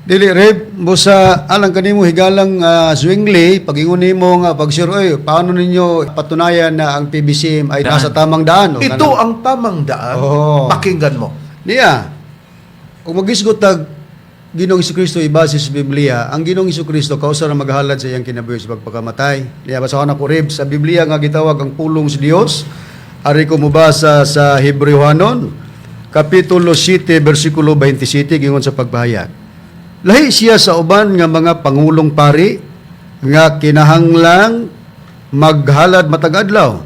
C: Dili, Reb, busa alang kanimo higalang Zwingli, pag-ingon nimo nga pag sure, oy, paano ninyo patunayan na ang PBCM ay
B: Daan.
C: nasa tamang daan? O,
A: Ito
C: kanang-
A: ang tamang daan.
C: Oo.
A: Pakinggan mo.
C: Niya, kung magisgot tag Ginoong Kristo ibase sa Biblia, ang Ginoong Kristo kausa ra maghalad sa iyang kinabuhi sa pagpakamatay. Niya basahon ako, Reb, sa Biblia nga gitawag ang pulong sa Dios. Ari ko mobasa sa Hebreohanon, kapitulo 7 bersikulo 27 gingon sa pagpahayag. Lahi siya sa uban nga mga pangulong pari nga kinahanglang maghalad matag adlaw.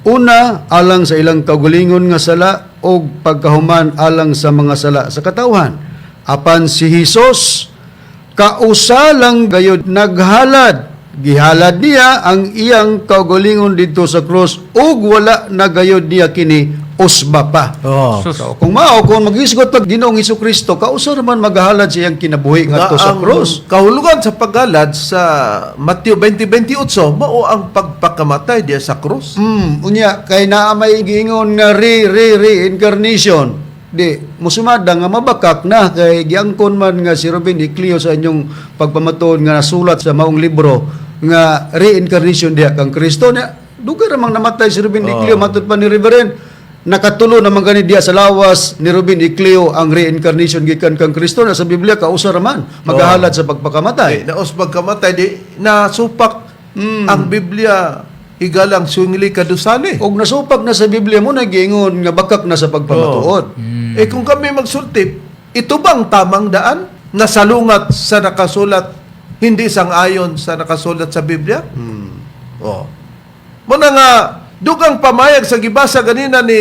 C: Una, alang sa ilang kaugalingon nga sala o pagkahuman alang sa mga sala sa katawhan. Apan si Hesus kausa lang gayud naghalad. Gihalad niya ang iyang kaugalingon didto sa krus ug wala na gayud niya kini usba pa.
A: Oh.
B: Sus.
C: So, kung mao kung magisgot pag Ginoong Kristo, kausa man maghalad sa iyang kinabuhi ngadto sa
A: ang
C: krus.
A: kahulugan sa paghalad sa Mateo 20:28 mao ang pagpakamatay diya sa krus.
C: Unya kay naa may giingon nga re re reincarnation. Di musumada nga mabakak na kay giangkon man nga si Ruben Iclio sa inyong pagpamatuod nga nasulat sa maong libro nga reincarnation diha kang Kristo niya. Dugay ra mang namatay si Ruben Iclio matud pa ni Reverend. Nakatulo naman gani diya sa lawas ni Ruben Ecleo ang reincarnation gikan kang Kristo na sa Biblia kausa raman magahalad sa pagpakamatay.
A: Eh, naos pagkamatay di nasupak ang Biblia, higalang Zwingli kadusali.
C: Og nasupak na sa Biblia mo nagiingon nga bakak na sa pagpamatuod.
A: Eh kung kami magsulti, ito bang tamang daan? Nasalungat sa nakasulat, hindi sang-ayon sa nakasulat sa Biblia? Oh. Muna nga, dugang pamayag sa gibasa ganina ni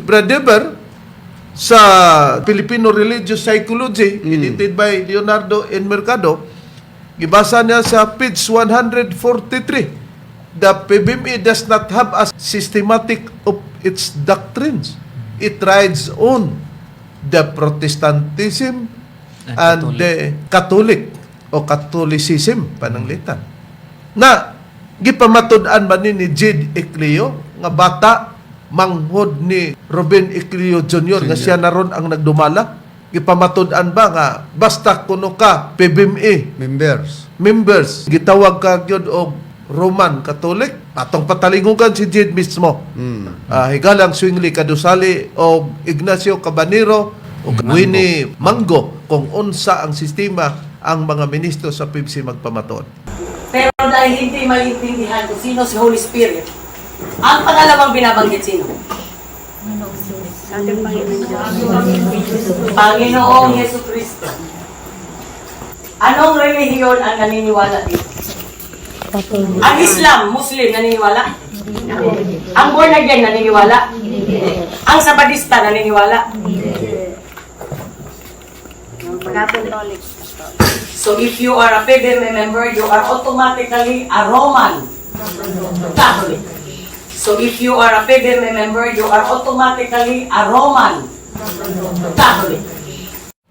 A: Brad Dever sa Filipino Religious Psychology, edited by Leonardo N. Mercado, gibasa niya sa page 143. The PBME does not have a systematic of its doctrines. It rides on the Protestantism
B: And
A: and the Catholic o Catholicism pananglitan. Na gipamatud-an ba ni Jade Ecleo nga bata manghod ni Ruben Ecleo Jr. nga siya na ron ang nagdumala? Gipamatud-an ba nga basta kuno ka PBME
C: Members.
A: Members gitawag ka gyud og Roman Catholic? Atong patalingugan si Jade mismo. Ah, higalang Zwingli Kadusali o Ignacio Cabanero o Winnie Mango kung unsa ang sistema ang mga ministro sa PIBC magpamatuod.
I: Pero dahil hindi maintindihan kung sino si Holy Spirit, ang pangalawang binabanggit sino? Panginoong Yesu Kristo. Anong relihiyon ang naniniwala dito? Ang Islam, Muslim, naniniwala? Ang born again, naniniwala? Ang Sabadista, naniniwala? So if you are a PBM member, you are automatically a Roman Catholic. So if you are a PBM member, you are automatically a Roman Catholic.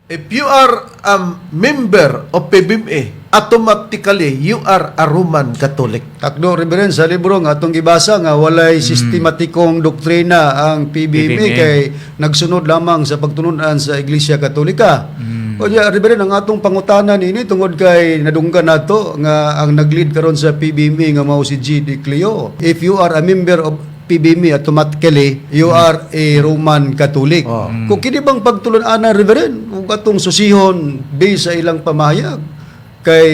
A: If you are a member of PBMA, automatically you are a Roman Catholic.
C: Takdo, Reverend, sa libro nga atong gibasa nga walay sistematikong doktrina ang PBMA,
B: PBMA.
C: kay nagsunod lamang sa pagtununan sa Iglesia Katolika. O ya, Reverend, ang atong pangutana niini tungod kay nadunggan nato nga ang nag-lead karon sa PBMA nga mao si G. D. Cleo. If you are a member of PBMA, automatically you are a Roman Catholic.
A: Oh.
C: Kung kini bang pagtulunan, Reverend, ug atong susihon based sa ilang pamahayag kay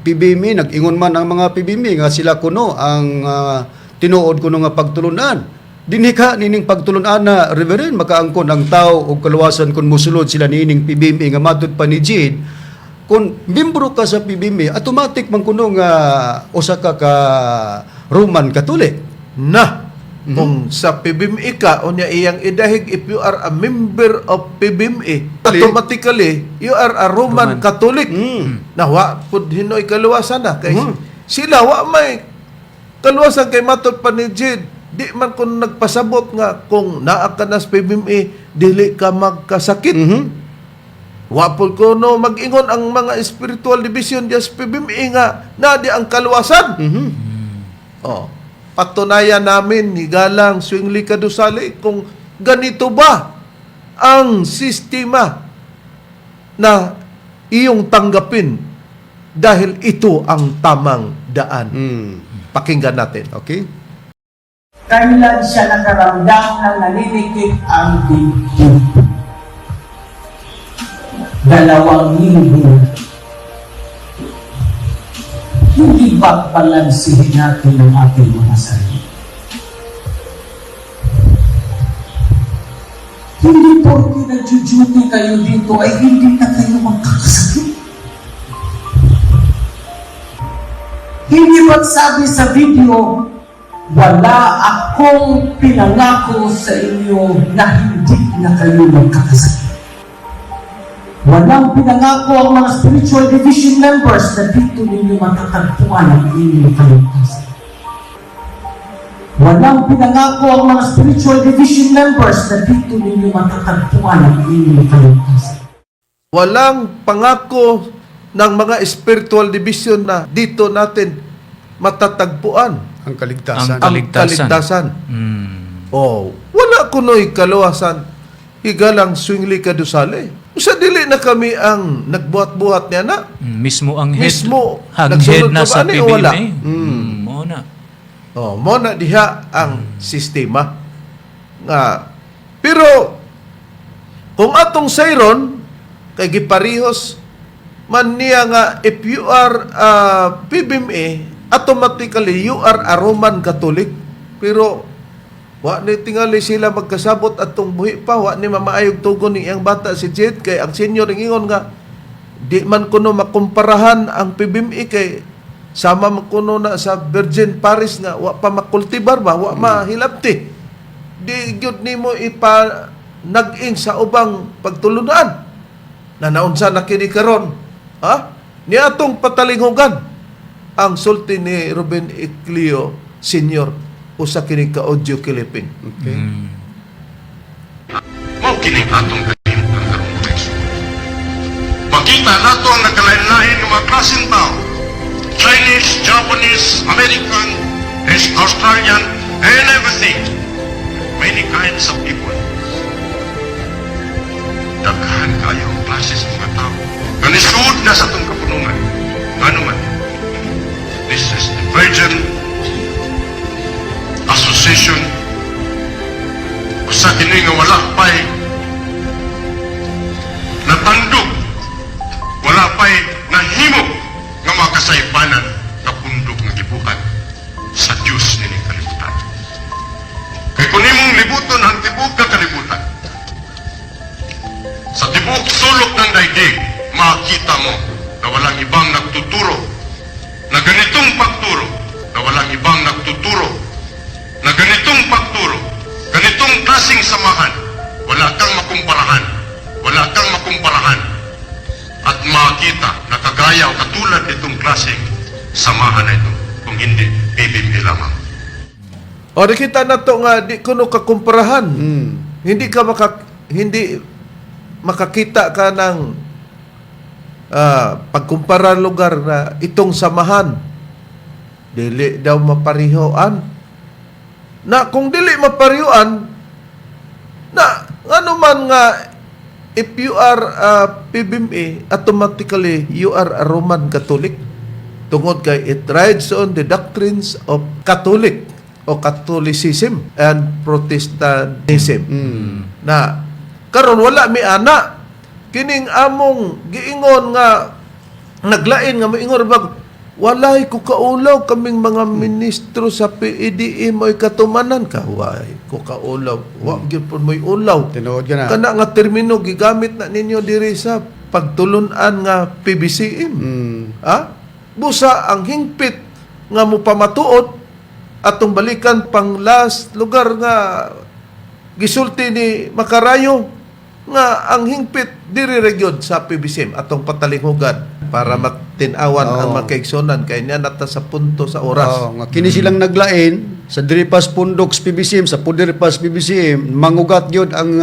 C: PBMA, nag-ingon man ang mga PBMA nga sila kuno ang tinuod kuno nga pagtulunan. Dinhi nining pagtulunan na, Reverend, makaangkon ang tao og kaluwasan kung mosulod sila niining PBMA nga matud pa ni Jade kung membro ka sa PBMA automatic man kuno nga usa ka ka Roman Catholic.
A: Na kung sa PBMA ka unya iyang idahig, if you are a member of PBMA, automatically you are a Roman
B: Roman.
A: Catholic. Na wa pud hinoy kaluwasan na kay sila wa may kaluwasan kay matod pa ni Jade di man kun nagpasabot nga kung naa ka na sa PBMA dili ka magkasakit. Wa pud kuno mag-ingon ang mga spiritual division diya sa PBMA nga na di ang kaluwasan. Oh, patunayan namin ni Galang Swingli Kadusali kung ganito ba ang sistema na iyong tanggapin dahil ito ang tamang daan. Pakinggan natin.
C: Okay.
J: Kailan siya nakaramdam ng naninikip ang dibdib? 2 linggo. Hindi ba balansihin natin ang ating mga sarili? Hindi porke nag-duty kayo dito ay hindi na kayo magkakasakit. Hindi ba't sabi sa video, "Wala akong pinangako sa inyo na hindi na kayo magkakasakit"? Walang pinangako ang mga spiritual division members na dito ninyo matatagpuan ang inyong kaligtasan. Walang pinangako ang mga spiritual division members na dito ninyo matatagpuan ang inyong kaligtasan.
A: Walang pangako ng mga spiritual division na dito natin matatagpuan
C: Ang kaligtasan.
B: Ang
A: ang
B: Kaligtasan.
A: kaligtasan. Oh, wala kuno'y kaluwasan. Higalang Swingli Kadusale. Usa dili na kami ang nagbuhat-buhat niya na.
B: Mismo ang head.
A: Mismo,
B: Ang
A: nagsunod
B: head na
A: ka ba
B: sa
A: ani o wala?
B: PBMA. Mo na.
A: Oh, mo na diha ang sistema. Nga pero kung atong sayron kay giparihos man niya nga if you are PBMA, automatically you are a Roman Catholic. Pero wa ni tingali sila magkasabot atong buhi pa, wa ni mamaayog tugon ni iyang bata si Jade, kay ang senior ingon nga di man kuno makumparahan ang PBMA kay sama man kuno na sa Virgin Paris nga wa pa makultibar ba, wa mahilabti, di gyud nimo ipa nag-ing sa ubang pagtulunan na naunsa na kini karon, ha, niatong patalinghugan ang sulti ni Ruben Ecleo Senior, usa kini ka audio clipping.
C: Okay.
K: Mao kini atong kahimtang karong mga. Makita nato ang nagkalain-lain ng mga klaseng tao. Chinese, Japanese, American, Australian, and everything. Many kinds of people. Daghan kayo ang klase sa mga tao nga nisud na sa atong kapunungan. Ngano man, this is the Virgin Association. Usa kini nga wala pa'y natandog, wala pa'y nahimo nga mga kasaypanan nga pundok nga gibuhat sa Dios nining kalibutan. Kay kung imong libuton ang tibuok nga kalibutan, sa tibuok sulok ng daigdig, makita mo na walang ibang nagtuturo na ganitong pagturo, na walang ibang nagtuturo na ganitong pagturo, ganitong klaseng samahan, wala kang makumparahan, wala kang makumparahan at makita na kagaya o katulad nitong klaseng samahan na ito, kung hindi PBMA lamang.
A: O nakita na to nga di kuno kakumparahan. Hindi makakita ka ng pagkumpara lugar na itong samahan dili daw maparihoan. Na kung dili maparihoan na, ano man nga if you are PBMA, automatically you are a Roman Catholic tungod kay it rides on the doctrines of Catholic o Catholicism and Protestantism. Na karon wala mi ana kining among giingon nga naglain nga moingon ba, walay ko kaulaw kaming mga ministro sa PEDE mo'y katumanan ka, way ko kaulaw, wa gyud pud mo'y ulaw.
C: Tinuod ka na.
A: Kana nga termino gigamit na ninyo diri sa pagtulun-an nga PBCM. Ha, busa ang hingpit nga mopamatuod, atong balikan pang last lugar nga gisulti ni Makarayo nga ang hingpit diri ra gyud sa PBCM, atong patalinghugan para matin-awan ang makaigsonan kay niya nata sa punto sa oras.
C: Oo, nga kini silang naglain sa diri pas pundok sa PBCM, sa puder pas PBCM, mangugat gyud ang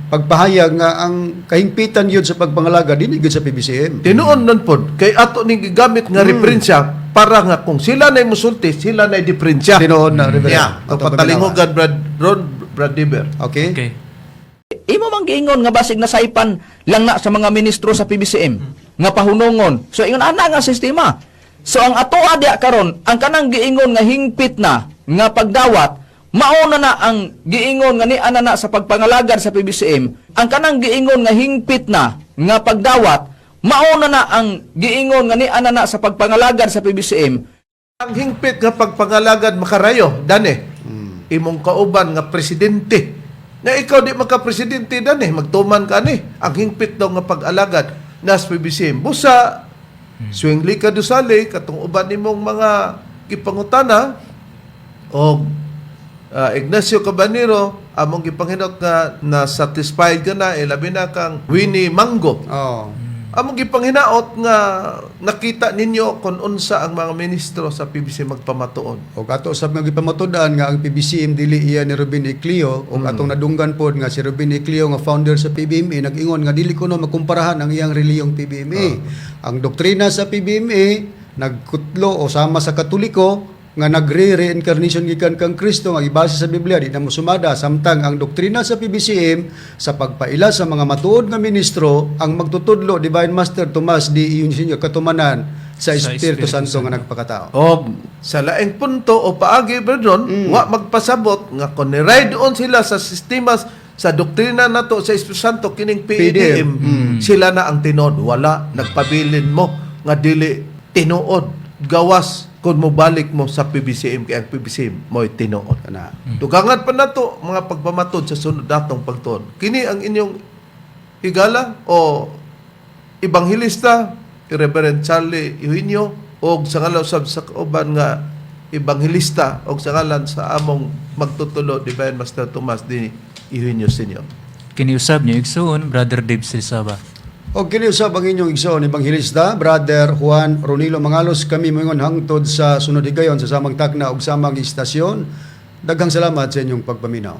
C: pagpahayag nga ang kahingpitan gyud sa pagpangalaga dinhi gyud sa PBCM.
A: Tinuon nun pod kay ato ning gigamit nga referensya para nga kung sila na musulti, sila na diferensya.
C: Tinuod na, Reverend.
A: Yeah,
C: Atong
A: patalinghugan, Brad Ron, Brad Diber.
C: Okay?
B: Okay.
D: Imo man giingon nga basig nasaypan lang na sa mga ministro sa PBCM nga pahunongon. So ingon ana nga sistema. So ang atoa diya karon, ang kanang giingon nga hingpit na nga pagdawat, mauna na ang giingon nga ni ana na sa pagpangalagad sa PBCM, ang kanang giingon nga hingpit na nga pagdawat, mauna na ang giingon nga ni ana na sa pagpangalagad sa PBCM.
A: Ang hingpit nga pagpangalagad, Makarayo, dane. Imong kauban nga presidente. Na ikaw di maka-presidente, dane, magtuman ka ni. Ang hingpit daw nga pag-alagad nas PBCM. Busa Swingli ka dusali katong uban nimong mga gipangutana og Ignacio Cabanero, among gipanghinot nga na satisfied ka na, eh, labi na kang Winnie Mango. Among gipanghinaot nga nakita ninyo kung unsa ang mga ministro sa PBC magpamatuod.
C: Og ato sab nga gipamatud-an nga ang PBCM dili iya ni Ruben Ecleo, og atong nadunggan pod nga si Ruben Ecleo nga founder sa PBMA nag-ingon nga dili kuno makumparahan ang iyang reliyong PBMA. Ang doktrina sa PBMA nagkutlo o sama sa Katoliko nga nagre-reincarnation gikan kang Kristo nga gibase sa Biblia, di na mosumada, samtang ang doktrina sa PBCM sa pagpaila sa mga matuod nga ministro, ang magtutudlo Divine Master Tomas D. Eugenio, katumanan. sa
B: Sa
C: Espiritu
B: Espiritu
C: Santo nga
B: Santo.
C: nagpakatao.
A: Og sa laing punto o paagi doon, wa magpasabot nga kung ni-ride on sila sa sistema sa doktrina nato sa Espiritu Santo kining PEDM, sila na ang tinuod. Wala, nagpabilin mo nga dili tinuod. Gawas kung mobalik mo sa PBCM, kay ang PBCM mo'y tinuod.
C: Kana.
A: Dugangan pa nato mga pagpamatod sa sunod natong pagtuon. Kini ang inyong higala o ebanghelista, Reverend Charlie Eugenio, og sa ngalan usab sa kauban nga ebanghelista og sa ngalan sa among magtutulo, Divine Master Tomas D. Eugenio Sr.
B: Kini usab niyo igsuon, Brother Dave Srisaba.
C: Og kini usab ang inyong igsoon ebanghelista, Brother Juan Ronilo Mangalos. Kami moingon hangtod sa sunod higayon sa samang takna ug samang istasyon. Daghang salamat sa inyong pagpaminaw.